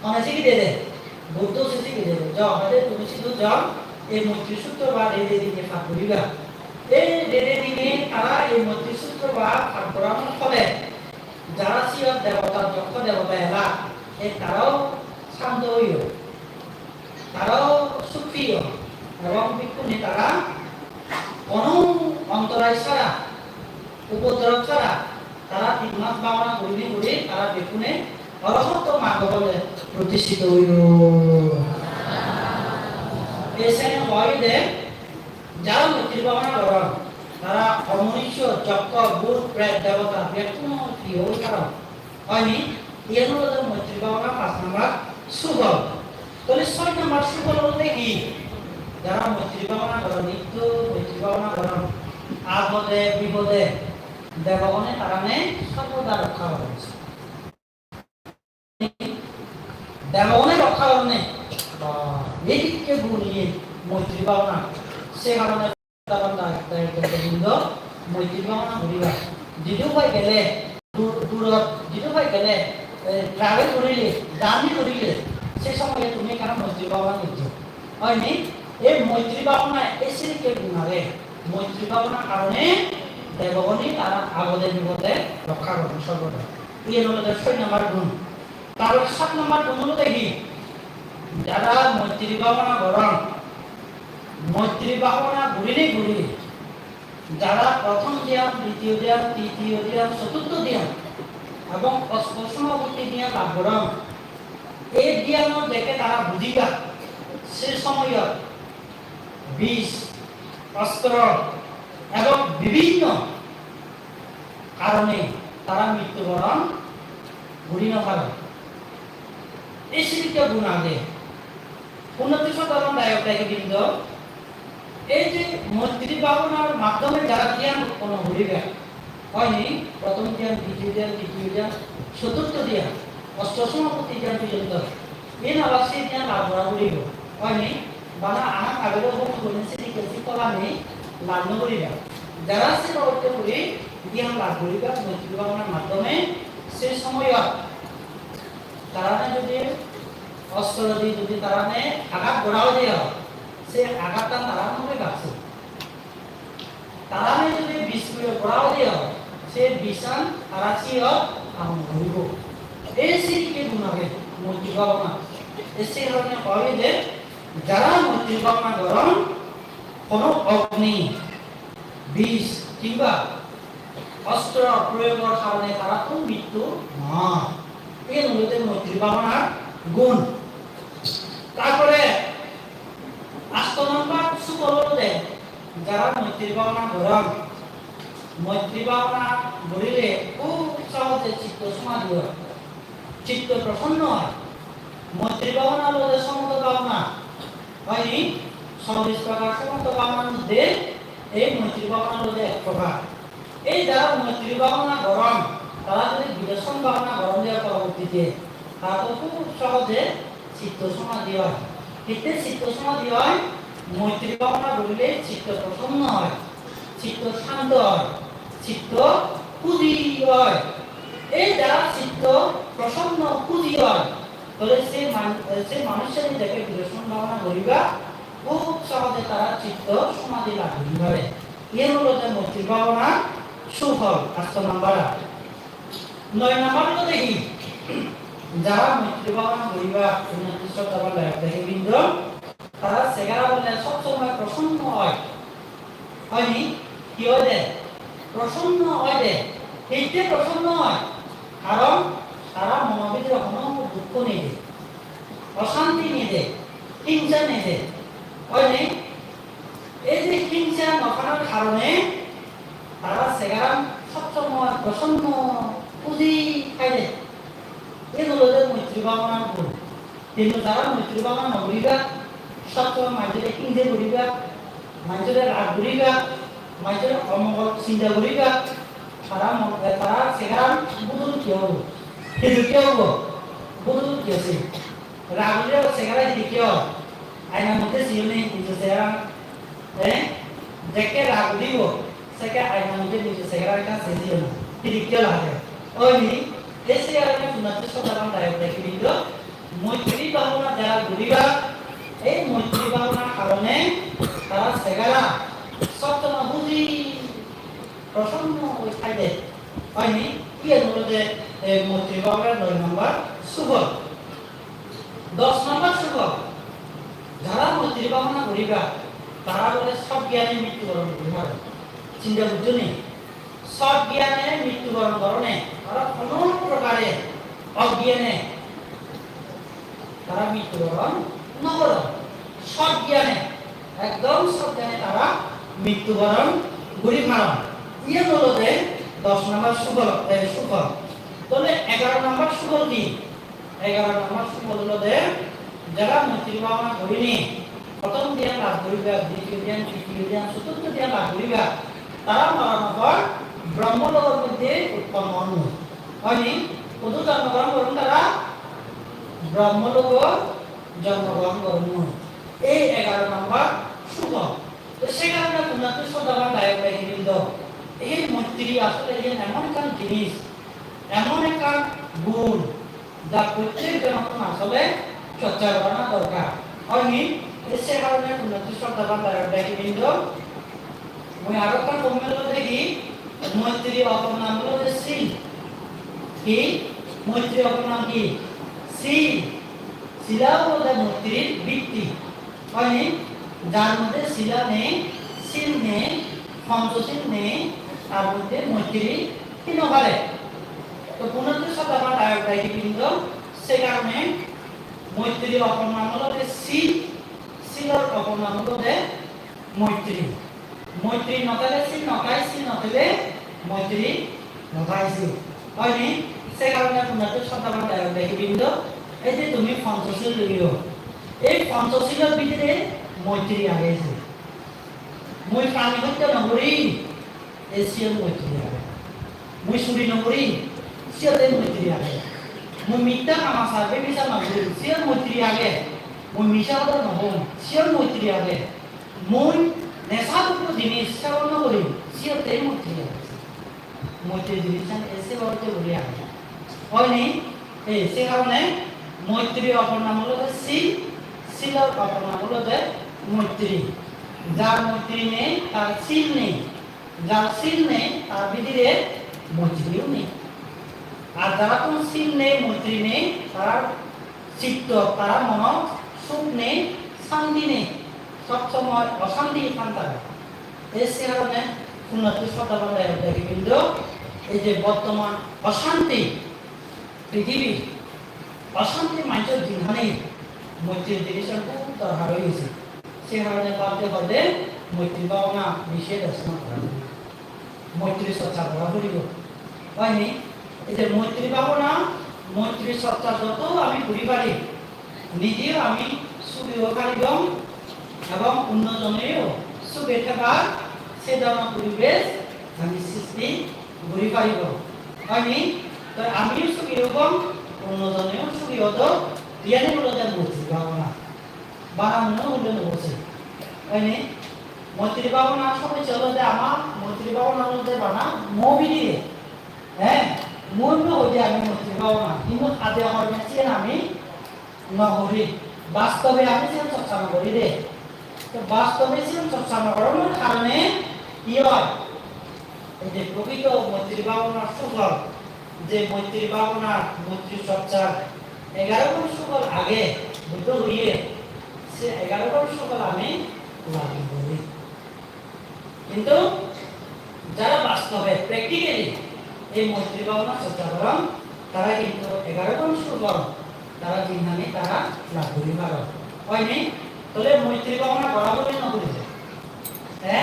Hone sigi dede? Buddho se sigi dede. Jo hoide tumi sidu jon ei Moitri Sutro ba rede dine pat guriba. Ei rede dine tara ei Moitri Sutro ba pat goranor phole jara siyot debota, jokkho debota ela, ei tarao santo oyon, tarao sukhi oyon, ebong bhikkhuni tara hono ontorai sara, upodrob sara, tara tin mas bhabona gurinei guri tara bhikkhuni orohotto margo phole protishthito oyon. Ei sene hoide, jara moitri bhabona goron, tara omonusso, jokkho, bhut, pret, debota, bekkuno priyo oi paron. Oi ni? Iyen olode moitri bhabona pach number subol. Tole soi number subol olode hi? Jara moitri bhabona goron, nitto moitri bhabona goron, apode bipode debogune tarane sorboda rokka goron. Debogune rokka goronne. Ba, ei dikke gun iye moitri bhabona. Se karone bhante, bhante, bhante, moitri bhabona guriba. Jidu pai gele, du-, durot jidu pai gele, eh, travel gurile, journey gurile, se somoye tumi ekkana moitri bhabona gojjo. Oi ni? Ei moitri bhabona, ei sirikke gun age. Moitri bhabona karone debogune tara apode bipode rokka goron sorboda. Iyen olode soi number gun. Tar sat number gun olode hi? Jara moitri bhabona goron, moitri bhabona gurinei guri jara prothom dhyan, ditiyo dhyan, tritiyo dhyan, choturtho dhyan ebong ospo somapotti dhyan lab goron, ei dhyanot jekke tara bujiba, se somoyot bish, ostro ebong bibhinno karone tara mittuboron guri no paron. Ei sidikke gun age. Punnottir sodabon dayok dayibrindo, ei je moitri bhabonar maddhome jara dhyan utponno guribe, hoyni, prothom dhyan, ditiyo dhyan, tritiyo dhyan, choturtho dhyan, osto somapotti dhyan porjonto, iyen abar se dhyan lab gora puribo, hoyni, bana ahang abego bhokti gurinei sidikke se pholani lab no guribe. Jara se babotte guri dhyan lab guribe moitri bhabonar maddhome, se somoyot tarare jodi ostro di jodi tarare agat gora oi de oi, se agattan tara no pebak se. Tarare jodi bish proyog gora oi de oi, se bishan tara siyot amon guribo. Ei sidikke gun age moitri bhabona. Ei se karone hoi de, jara moitri bhabona goron, hono ogni, bish kinba ostro proyogor karone tarattun mittu no oi. Iyen olode moitri bhabonar gun. Tarpore asto number sufol olode, jara moitri bhabona goron, moitri bhabona gorile khub sohoje chitto somadhi oi, chitto prosonno oi. Moitri bhabona olode somoto bhabona, hoyni, chollish prokar somoto bhabonar moddhe ei moitri bhabona olode ek prokar. Ei jara moitri bhabona goron, tara jodi bilochon bhabona goron de porobortite, tara to khub sohoje chitto somadhi oi. Hitte chitto somadhi oi? Moitri bhabona gorile chitto prosonno oi, chitto shanto oi, chitto huji oi. Ei jara chitto prosonno huji oi, tole se man-, se manussani jekke bilochon bhabona guriba, khub sohoje tara chitto somadhi lab guri pare. Iyen olode moitri bhabona sufol, asto number. Noi number olode hi? Jara moitri bhabona guriba, punnottir sodabon dayok dayibrindo, tara segara bole sob somoy prosonno oi. Hoyni? Hi oi de? Prosonno oi de. Hitte prosonno oi? Karon tara mono bidire hono dukko nei de, oshanti nei de, hingsa nei de. Hoyni? Ei je hingsa no thanar karone tara segaran sob somoy prosonno, huji thai de. Iyen olode moitri bhabonar gun. Hintu jara moitri bhabona no guriba, sob somoy manjore hingse guriba, manjore rag guriba, manjore omongol chinta guriba, tara mon-, tara segaran budul hi obo? Hidu hi obo? Budul hi ase? Rag gurile segara hidu hi obo? Aina moddhe siyone nijo segara, eh? Jekke rag udibo, sekke aina moddhe nijo segara ekka sejiyone. Hidu hi lage? Oini, ei se karone punnottir sodabon dayok dayibrindo, moitri bhabona jara guriba, ei moitri bhabonar karone tara segara sob somoy huji prosonno oi thai de. Hoyni? Iyen olode, eh, moitri bhabonar noi number sufol. Dos number sufol, jara moitri bhabona guriba, tara bole sot gyane mittuboron guri pare. Chinta bujjo ni? Sot gyane mittuboron gorone, aro hono prokare ogyane tara mittuboron no goron. Sot gyane, ekdom sot gyane tara mittuboron guri paron. Iyen olode dos number sufol, eh, sufol. Tole egaro number sufol hi? Egaro number sufol olode, jara moitri bhabona gurinei prothom dhyan lab guriba, ditiyo dhyan, tritiyo dhyan, choturtho dhyan lab guriba, tara moronor por Brahmo logor moddhe utponno on. Hoyni? Hudu jonmo grohon goron tara? Brahmo logot jonmo grohon goron. Ei egaro number sufol. To se karone punnottir sodabon dayok dayibrindo, ei moitri asole iyen emon ekkan jinis, emon ekkan gun, ja prottek jonottun asole chorcha gorana dorkar. Hoyni? Ei se karone punnottir sodabon dayok dayibrindo, mui aro ekkan comment olode hi, moitri opor nang olode sil. Hi? Moitri opor nang hi? Sil. Sila olode moitrir bhitti. Hoyni? Jar moddhe sila nei, sil nei, ponchosil nei, tar moddhe moitri hi no pare? To punnottir sodabon dayok dayibrindo, se karone moitri opor nang olode sil, Oponam olode moitri. Moitri no thele sil no thai, sil no thele moitri no thai sil. Hoyni? Se karone Punnatto Sodabhon dayok dayiki brindo, ei je tumi Ponchosil loiyo, ei Ponchosilor bidire moitri age se. Mui prani hotte no guri, ei siyot moitri age. Mui suri no guri, siyot ei moitri age. Mui mitta ham asar, bebisar no guri, siyot moitri age. Mui misa hoda no hong, siyot moitri age. Mui nesa drobbo jinis sebon no guri, siyot ei moitri age. Moitri jinissan ei seba hotte guri age. Hoyni? Ei se karone moitri opor nam olode sil, silor opor nam olode moitri. Jar moitri nei, tar sil nei. Jar sil nei, tar bidire moitriyo nei. Ar jarattun sil nei, moitri nei, tarar chittot, tarar monot suk nei, santi nei. Sob somoy osanti pan tara. Ei se karone Punnatto Sodabhon dayok dayiki brindo, ei je bortoman osanti, prithibi osanti manjor jinghani moitri jinissan hub dorkar oye se. Se karone bhante hoide moitri bhabona bishe desona gora. Moitri chorcha gora puribo. Hoyni? Ei je moitri bhabona, moitri chorcha joto ami guri pari, nijeyo ami sugi oi paribong ebong onno joneyo suge thebar se dhoronor poribesh ami sristi guri paribong. Hoyni? To amiyo sugi obong, onno joneyo sugi odok, iyani olode moitri bhabona. Bana mone hole no buje. Hoyni? Moitri bhabona somoy olode ama, moitri bhabona olode bana mo bidire. He? Mui no hoide ami moitri bhabona, hintu hade horme siyen ami no guri. Bastobe ami siyen chorcha no guri de. To bastobe siyen chorcha no goronor karone hi oi? Ei je prokrito moitri bhabonar sugol, je moitri bhabonar, moitri chorchar egaro gun sugol age, Buddho hoye, se egaro gun sugol ami lab gori. Hintu jara bastobe, practically ei moitri bhabonar chorcha goron, tara hintu egaro gun sugol tara jinghani tara lab guri paron. Hoyni? Tole moitri bhabona gora puribo na no puribo? He?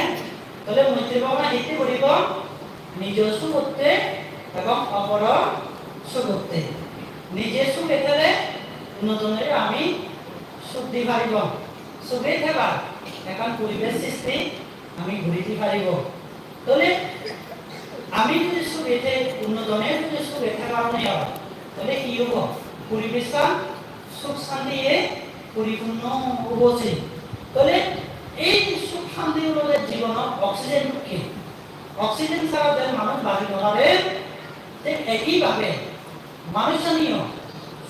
Tole moitri bhabona hitte guribo? Nijo sugotte ebong oporor sugotte. Nije suge thele onno jonore ami suk di paribo. Suge thebar ekkan poribesh sristi ami guri di paribo. Tole ami jodi suge thei, onno jone jodi suge thebar mone oi, tole hi obo? Poribeshsan suk santiye poripunno obo se. Tole ei suk santi olode jibonor oxygen dokke. Oxygen sara je manuj baji no pare, thik ekibhabe manuchchaniyo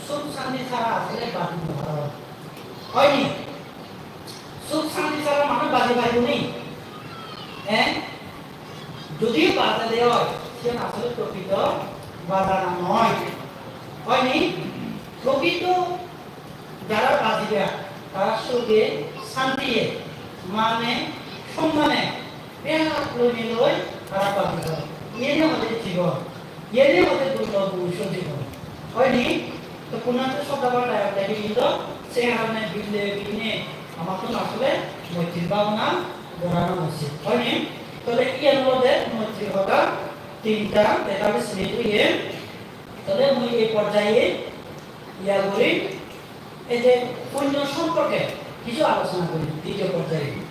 suk santi sara asole baji no paron. Hoyni? Suk santi sara manuj baji paribo ni? Eh? Jodi bajade oi, siyan asole prokrito bajana noi. Hoyni? Prokrito jara bajiba, tara suge santiye, mane sommane, bek loi miloi tara bajiba. Iyeni olode jibon. Iyeni olode durlobh monisso jibon. Hoyni? To Punnatto Sodabhon dayok dayiki brindo, se karone bille bine amattun asole moitri bhabona gorana usit. Hoyni? Tole iyan olode moitri hoda tinta, eta ami sini oye. Tole mui ei porjaye iya guri, ei je punyo somporke hissu alochona guri, ditiyo porjaye.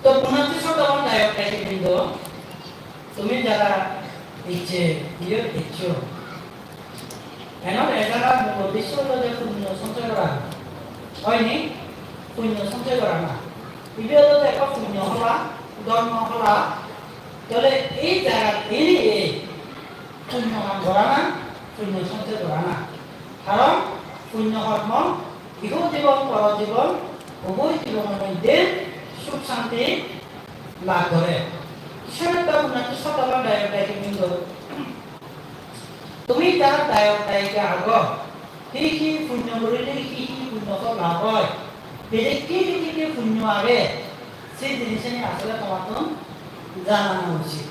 To Punnatto Sodabhon dayok dayiki brindo, tumi jara icche, iyot iccho, enor ejara mul uddesho olode punyo sonchoy gorana. Hoyni? Punyo sonchoy gorana. Ibe olode ekko punyo hola, dhormo hola. Tole ei jagat ene ei punyo ham gorana, punyo sonchoy gorana. Karon punyo hormo iho jibon, poro jibon, ubhoy jibonor moddhe suk santi lab gore. Senotte Punnatto Sodabhon dayok dayiki brindo, tumi jara dayok dayika ago, hi hi punyo gorile hi hi punyo phol lab oi, bedekke bedekke punyo age, se jinissani asole tomattun janana usit.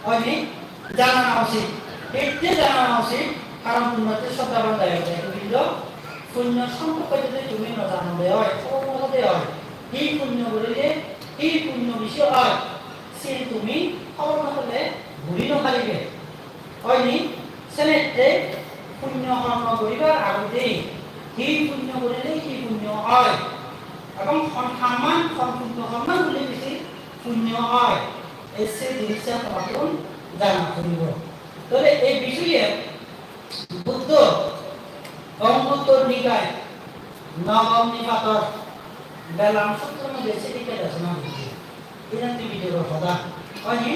Hoyni? Janana usit. Hitte janana usit? Karon Punnatto Sodabhon dayok dayiki brindo, Punyo somporke jodi tumi no janode oi, hobor no pode oi, hi punyo gorile hi punyo besi oi, siyen tumi hobor no pele guri no paribe. Oi ni? Senette punyo hormo guribar agedi hi punyo gorile hi punyo oi, ebong hon hamman, hon punyo hamman guri besi punyo oi, ei se jinissan tomattun jana puribo. Tole ei bisoye Buddho Anguttor Nikai Nobom Nipator Belam Sutro moddhe sedikke desona gocche. Iyan tui video hoda. Oi ni?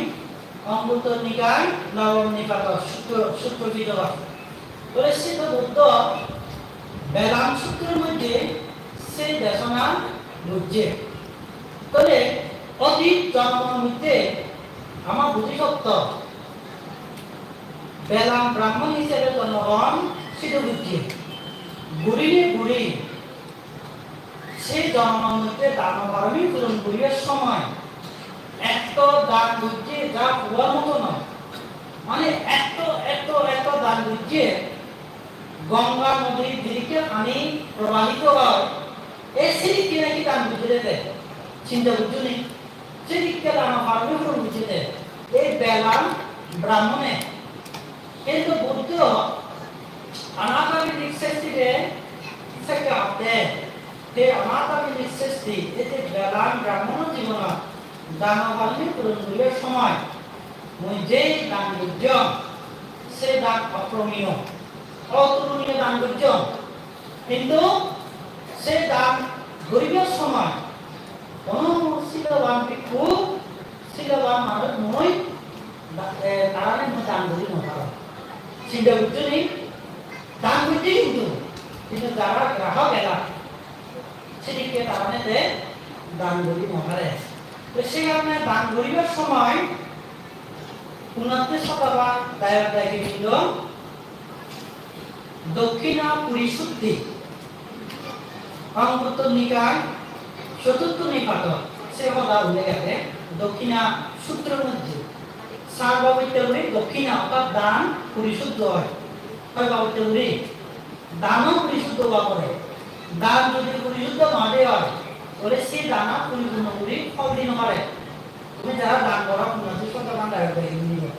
Anguttor Nikai Nobom Nipator Sutro, Sutro Pitokot. Tole se to Buddho Belam Sutro moddhe se desona gocche. Tole otit jonomor moddhe ama Bodhisattva Belam Brahmon hisebe jonogon sidu gojje. Gurine guri se jonomor moddhe dano parami puron guribar somoy etto dan gojje ja hobar moto noi. Mane etto, etto, etto dan gojje, Ganga nodi jedikke pani probahito oi, e sedikke naki dan gojje de. Chinta gojjo ni? Sedikke dano parami puron gojje de ei Belam Brahmone. Hintu Buddho anatamidik sestire sekke hotte, te anatamidik sesti, ei je Belam Brahmono jibonot dano parami puron guribar somoy mui je dan gojjong, se dan opromiyo, otuloniyo dan gojjong. Hintu se dan guribar somoy hono siloban bhikkhu, siloban manuj mui da-, e, tarare mui dan guri no parong. Chinta gojjo ni? Dan gojje hintu, hintu jara grahok ela, sedikke tarare te dan guri no pare. To se karone dan guribar somoy Punatthu sadaban dayok dayiki brindo, Dokkhina Purisuddhi, Anguttara Nikaya, Choturtho Nipata, se hoda ullekh age, Dokkhina Sutro moddhe, sar babotte guri dokkhina orthat dan purisuddho oi. Hoi babotte guri? Dano purisuddho oba pore. Dan jodi purisuddho no de oi, tole se dana puripunno guri phol di no pare. Tumi jara dan goro, punatthu sadaban dayok dayiki brindo,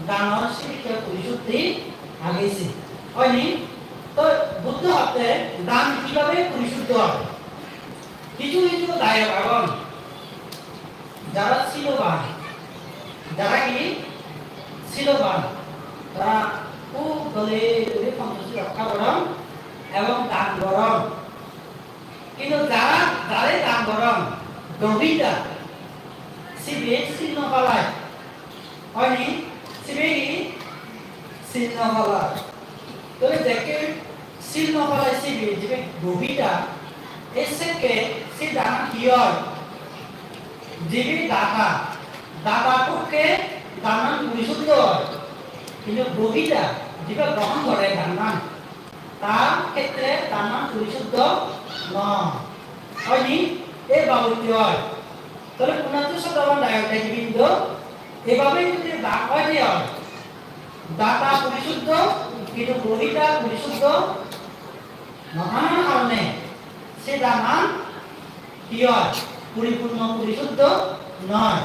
danor sedikke purisuddhi age se. Oi ni? To Buddho hotte dan kibabe purisuddho oi? Kichu kichu dayok agon, jara siloban, jara hi siloban, tara hub dole guri Ponchosil rokka goron ebong dan goron. Hintu jara, jare dan goron, grohita, sibe sil no palai. Oi ni? Sibe hi? Sil no palai. Tole jekke sil no palai sibe, jibe grohita, e sekke se danan hi oi? Jibe data, data pokke danan purisuddho oi. Hintu grohita, jibe grohon gore danan, tar khetre danan purisuddho noi. Oi ni? E babotte oi. Tole punatthu sadaban dayok dayiki brindo, ebabe jodi dan oi de oi, data purisuddho, hintu grohita purisuddho no oi, karone se danan hi oi? Puripunno purisuddho noi.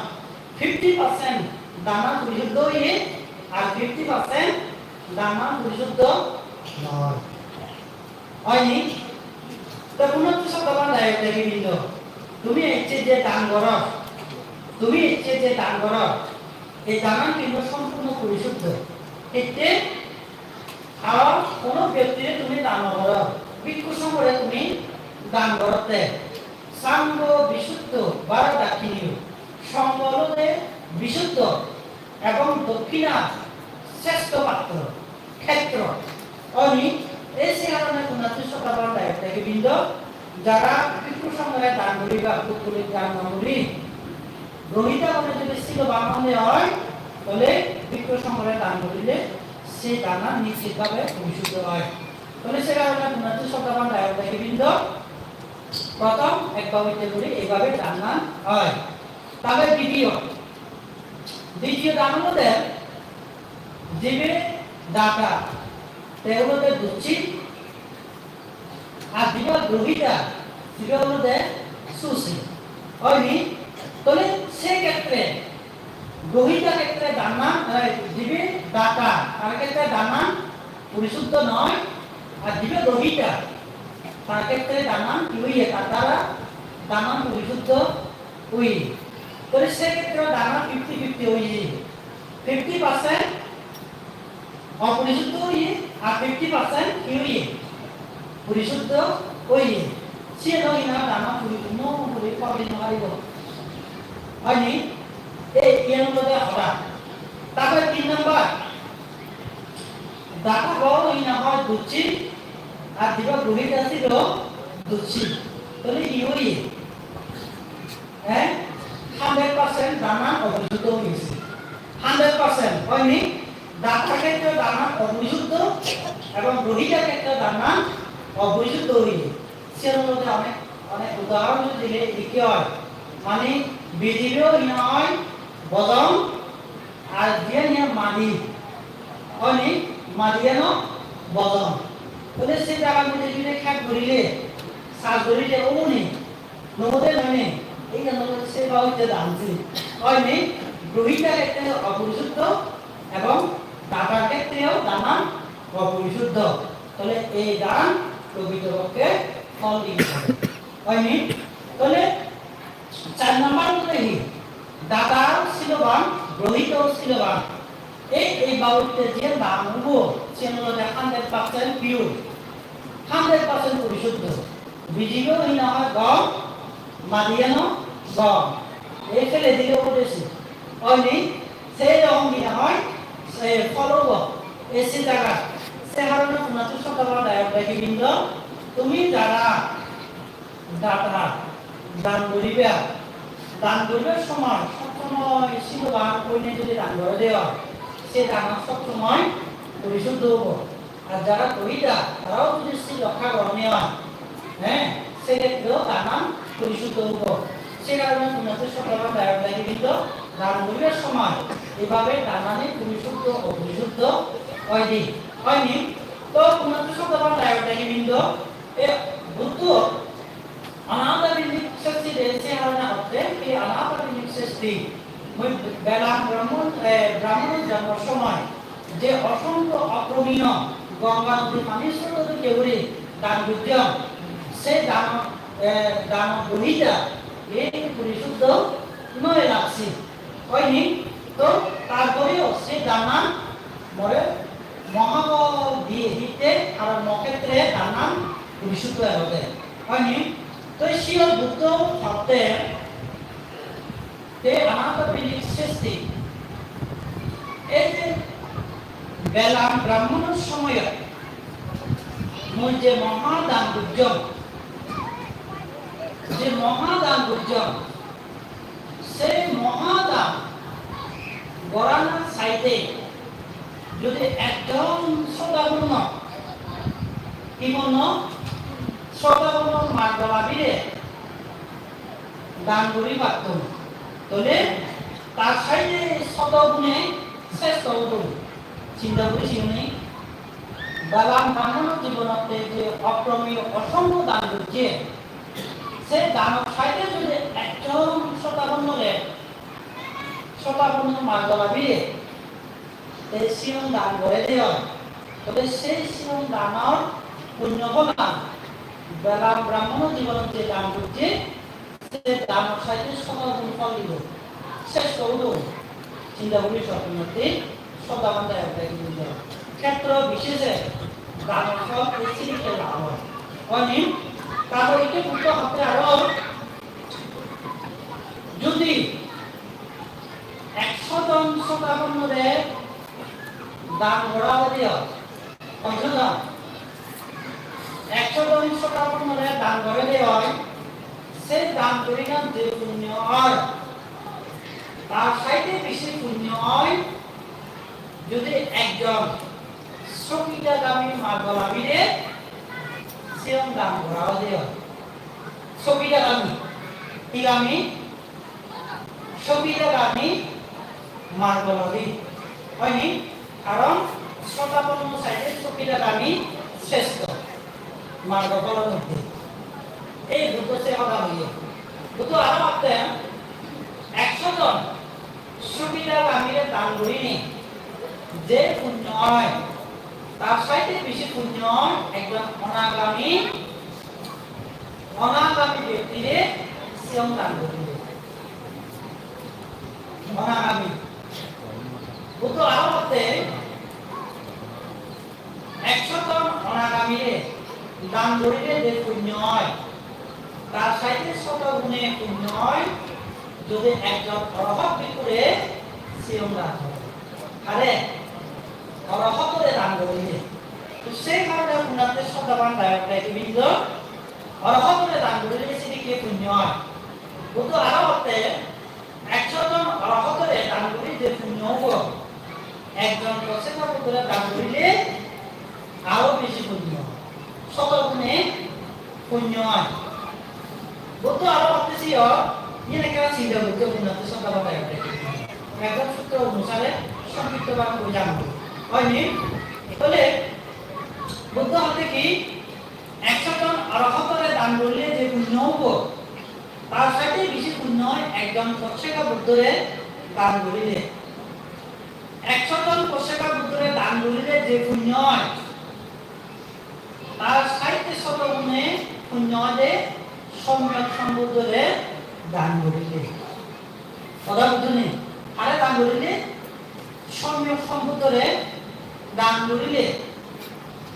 Fifty percent danan purisuddho oye, ar fifty percent danan purisuddho noi. Oi ni? To punatthu sadaban dayok dayiki brindo, tumi ecche je dan goro, tumi ecche je dan goro, ei danan hintu sompurno purisuddho. Hitte? Ar hono byaktire tumi dan no goro, bhikkhu songhore tumi dan gorotte, sangho bisuddho varadakkhineyo, songho olode bisuddho ebong dokkhina srestho patro, khetro. Oi ni? E se karone punatthu sadaban dayok dayiki brindo, jara bhikkhu songhore dan guriba, puttulir dan no guri, grohita gune jodi siloban onde oi, tole bhikkhu songhore dan gurile se danan nischit bhabe purisuddho oi. Tole se karone punatthu sadaban dayok dayiki brindo, prothom ek babotte guri ebabe danan oi. Tale ditiyo, ditiyo dan olode jibe data, te olode ducchi, Ar jibe grohita, jibe olode susi. Oi ni? Tole se khetre, grohita khetre dannan, eh, jibe data, tar khetre dannan porisuddho noi, ar jibe grohita, tar khetre dannan hi oye, tar dara dannan porisuddho oye. Tole se khetre dannan fifty fifty oye. Fifty percent oporisuddho oye, ar fifty percent hi oye? Porisuddho oye. Siyen oi na dannan poripunno guri poripunno guri poribo. Oi ni? Ei, iyen olode hoda. Tarpore tin number, data bo oi na hoi ducchi, ar jibe grohita sibe o ducchi. Tole hi oye? Eh? Hundred percent dannan oporisuddho oye. Hundred percent, oi ni? Data khetre dannan oporisuddho ebong grohita khetre dannan oporisuddho oye. Siyen olode onek, onek udahoron dile eki oi. Mane bijibe o hi na oi, bojong, ar jiyan iyan madi. Oi ni? Madiyan o bojong. Tole se jagat mui jodi khet gurile, saj gurile, obo ni? Nobode noi ni? Ei jeno se babotte dan si. Oi ni? Grohita khetre oporisuddho ebong data khetre o dannan oporisuddho. Tole ei dan prokritopokkhwe phol dibe. Oi ni? Tole char number olode hi? Data siloban, grohita siloban. Ei, ei babotte je dan obo, siyen olode hundred percent pure, hundred percent porisuddho. Bijibe o hi na oi gom, madiyan o gom. Ei pele dile obo de si. Oi ni? Se rong hi na oi, se phol obo. Ei se jagat. Se harone punatto soddaban dayok dayiki brindo, tumi jara data, dan guriba. Dan guribar somoy sob somoy siloban oinei jodi dan gore de oi, se dan sob somoy porisuddho obo. Ar jara grohita, tarao jodi sil rokka goron de oi, he, se khetreo dannan porisuddho obo. Se karone punatto soddaban dayok dayiki brindo, dan guribar somoy ebabe danani porisuddho oporisuddho oi de. Oi ni? To punatto soddaban dayok dayiki brindo, e Buddho Anatha Pindik Sesti de se harone hotte, ei Anatha Pindik Sesti, mui Belam Brahmon, eh, Brahmon jonmor somoy je osongkho opromiyo Ganga nodi pani sroto dokke guri dan gojjong, se dan, eh, dan grohita, ei porisuddho noi lagse. Oi ni? To tarporeo se dannan more mohapol diye ditte aro mo khetre dannan porisuddho olode. Oi ni? To siyo Buddho hotte te Anatha Pindik Sesti. Ei je Belam Brahmonor somoyot mui je mohadan gojjong, je mohadan gojjong, se mohadan gorana saite jodi ekjon srotaponno, hi ponno? Srotaponno margolabire dan guri patton, tole tar saite soto gune sresto odon. Chinta guri siyuni. Belam Brahmonor jibonotte je opromiyo osongkho dan gojje, se danor saite jodi ekjon srotaponnore, srotaponno margolabire, te siyon dan gore de oi, tole sei siyon danor punyo pholan Belam Brahmonor jibonot je dan gojje, se danor saite soto gun phol dibo. Sresto odon. Chinta guri so, punatto srotaban dayok dayiki brindo. Khetro bisheshe danor phol ei sinikke lab oi. Oi ni? Tarpor ikke Buddho hotte aro, jodi eksho jon srotaponnore dan gora oi de oi, Ekso jon, ekso jon srotaponnore dan gore de oi, se dan gurinan je punyo oi, tar saite besi punyo oi, jodi ekjon sokidagami margolabire siyon dan gora oi de oi. Sokidagami, higami, Sokidagami margolabi. Oi ni? Karon srotaponno saite sokidagami sresto. Margo pholor moddhe. Ei Buddho se hoda hoye. Buddho aro hotte, ekso jon subidagamire dan gurinei je punyo oi, tar saite besi punyo oi ekjon onagami, onagami bektire siyong dan gurile. Onagami. Buddho aro hotte, ekso jon onagamire dan gurile je punyo oi, tar saite soto gune punyo oi, jodi ekjon orohot bhikkhure siyong dan gore. Are, orohotore dan gurile. To se karone punatte sroddhaban dayok dayiki brindo, orohotore dan gurile sidikke punyo oi. Buddho aro hotte, ekso jon orohotore dan guri je punyo obo, ekjon proseka Buddhore dan gurile aro besi punyo, soto gune punyo oi. Buddho aro hotte siyo, iyen ekkan sinda goccho, punyo to sroddhaban dayok dayiki. Ekdom sutro onusare songkipto bhabe goi jano. Oi ni? Tole Buddho hotte ki, ekso jon orohotore dan gurile je punyo obo, tar saite besi punyo oi ekjon proseka Buddhore dan gurile. Ekso jon proseka Buddhore dan gurile je punyo oi, tar saite soto gune punyo oi de Somyok Sombuddhore dan gurile. Hoda bujhoni? Hare dan gurile? Somyok Sombuddhore dan gurile.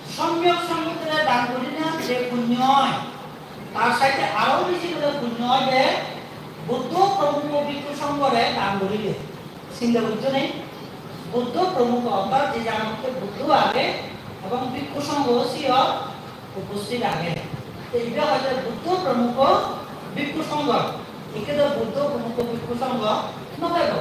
Somyok Sombuddhore dan gurile je punyo oi, tar saite aro besi guri punyo oi de Buddho Promukho Bhikkhu Songhore dan gurile. Sinda goccho ni? Buddho Promukho, orthat je jagat Buddho age ebong Bhikkhu Songho siyot uposthit age. Te ibe hoide Buddho Promukho Bhikkhu Songho. Ikke do Buddho Promukho Bhikkhu Songho no thebo.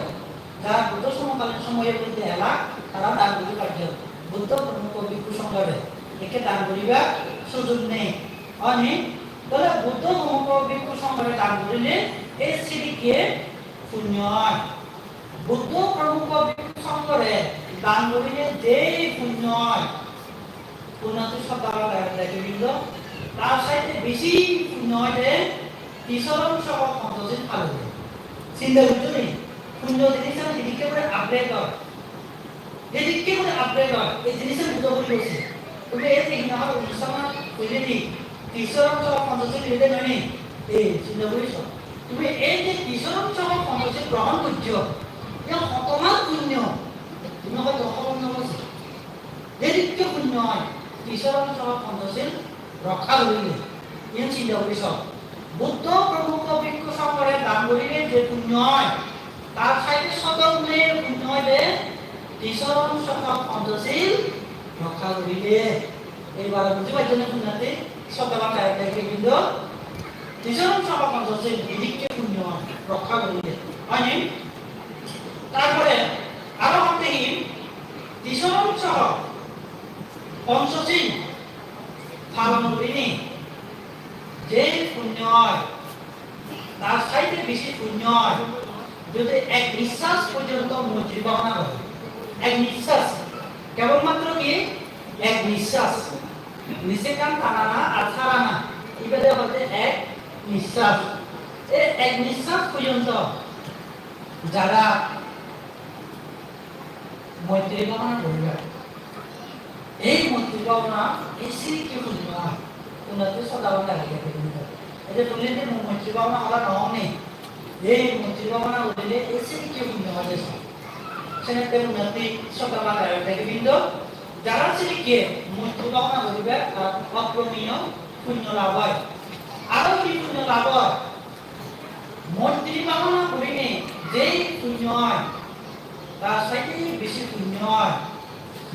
Jara Buddho somokalin somoye buddhe elak, tara dan guri paribo. Buddho Promukho Bhikkhu Songhore ikke dan guribar sujog nei. Oi ni? Tole Buddho Promukho Bhikkhu Songhore dan gurile ei sidikke punyo oi. Buddho Promukho Bhikkhu Songhore dan gurile jei punyo oi, punyo to sroddhaban dayok dayiki brindo, tar saite besi punyo oi de Tisoron soho Ponchosil palile. Sinda goccho ni? Punyo jinissan edikke guri upgrade oi. Edikke guri upgrade oi, ei jinissan bujo guri bosi. Tumi ei je hina hor onusthan hoile ni, Tisoron soho Ponchosil hoile noi ni? Ei, sinda guri so. Tumi ei je Tisoron soho Ponchosil grohon goccho, iyan hotoman punyo. Tumi hoyto hobor no bosi. Edikke punyo oi, Tisoron soho Ponchosil rokha gurile. Iyen sinda guri so. Buddho Promukho Bhikkhu Songhore dan gurile je punyo oi, tar saite soto gune punyo oi de Tisoron soho Ponchosil rokha gurile. Ebar buji paribo ni punyatte? Sroddhaban dayok dayiki brindo, Tisoron soho Ponchosil edikke punyo oi, rokha gurile. Oi ni? Tarpore aro hotte hi, Tisoron soho Ponchosil palon gurinei je punyo oi, tar saite besi punyo oi, jodi ek nissas porjonto moitri bhabona gore. Ek nissas. Kebol matro ki? Ek nissas. Nise ekkan tanana ar sarana. Ibede hoide ek nissas. Ei ek nissas porjonto jara moitri bhabona guriba. Ei moitri bhabona, ei sidikke punyo oi. Punyo to sroddhaban dayok dayiki brindo. Ei je tumi je mui moitri bhabona hoda no honi. Ei moitri bhabona gurile ei sidikke punyo oi de so. Senotte punyo to sroddhaban dayok dayiki brindo, jara sidikke moitri bhabona guribe tar oporoniyo punyo lab oi. Aro hi punyo lab oi? Moitri bhabona gurinei jei punyo oi, tar saite besi punyo oi.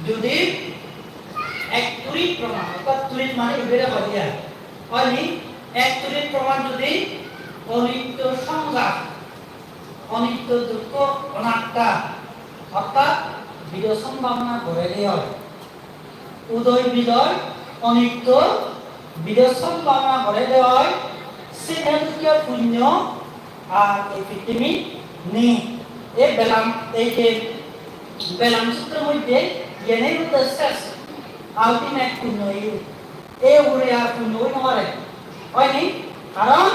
Jodi ek turit proman, orthat turit mane ibere hoi de ai. Oi ni? Ek turit proman jodi onitto songsar, onitto dukkho onatta, orthat bidorshan bhabona gore de oi, udoy biloy onitto bidorshan bhabona gore de oi, sene dokke punyo ar ei pittimit nei. Ei Belam, ei je Belam Sutro moddhe iyenei hotte ses, ultimate punyo, ei Ei ugure ar punno oi no pare. Oi ni? Karon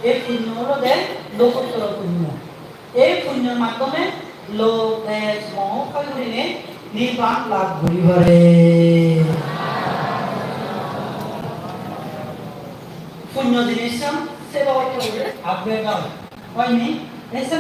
ei punno olode lokottoro punno. Ei punnor maddhome lobh dwesh moho hoi gurinei nirban lab guri pare. Punno jinissan seba hoito guri agbe dal. Oi ni? Ei se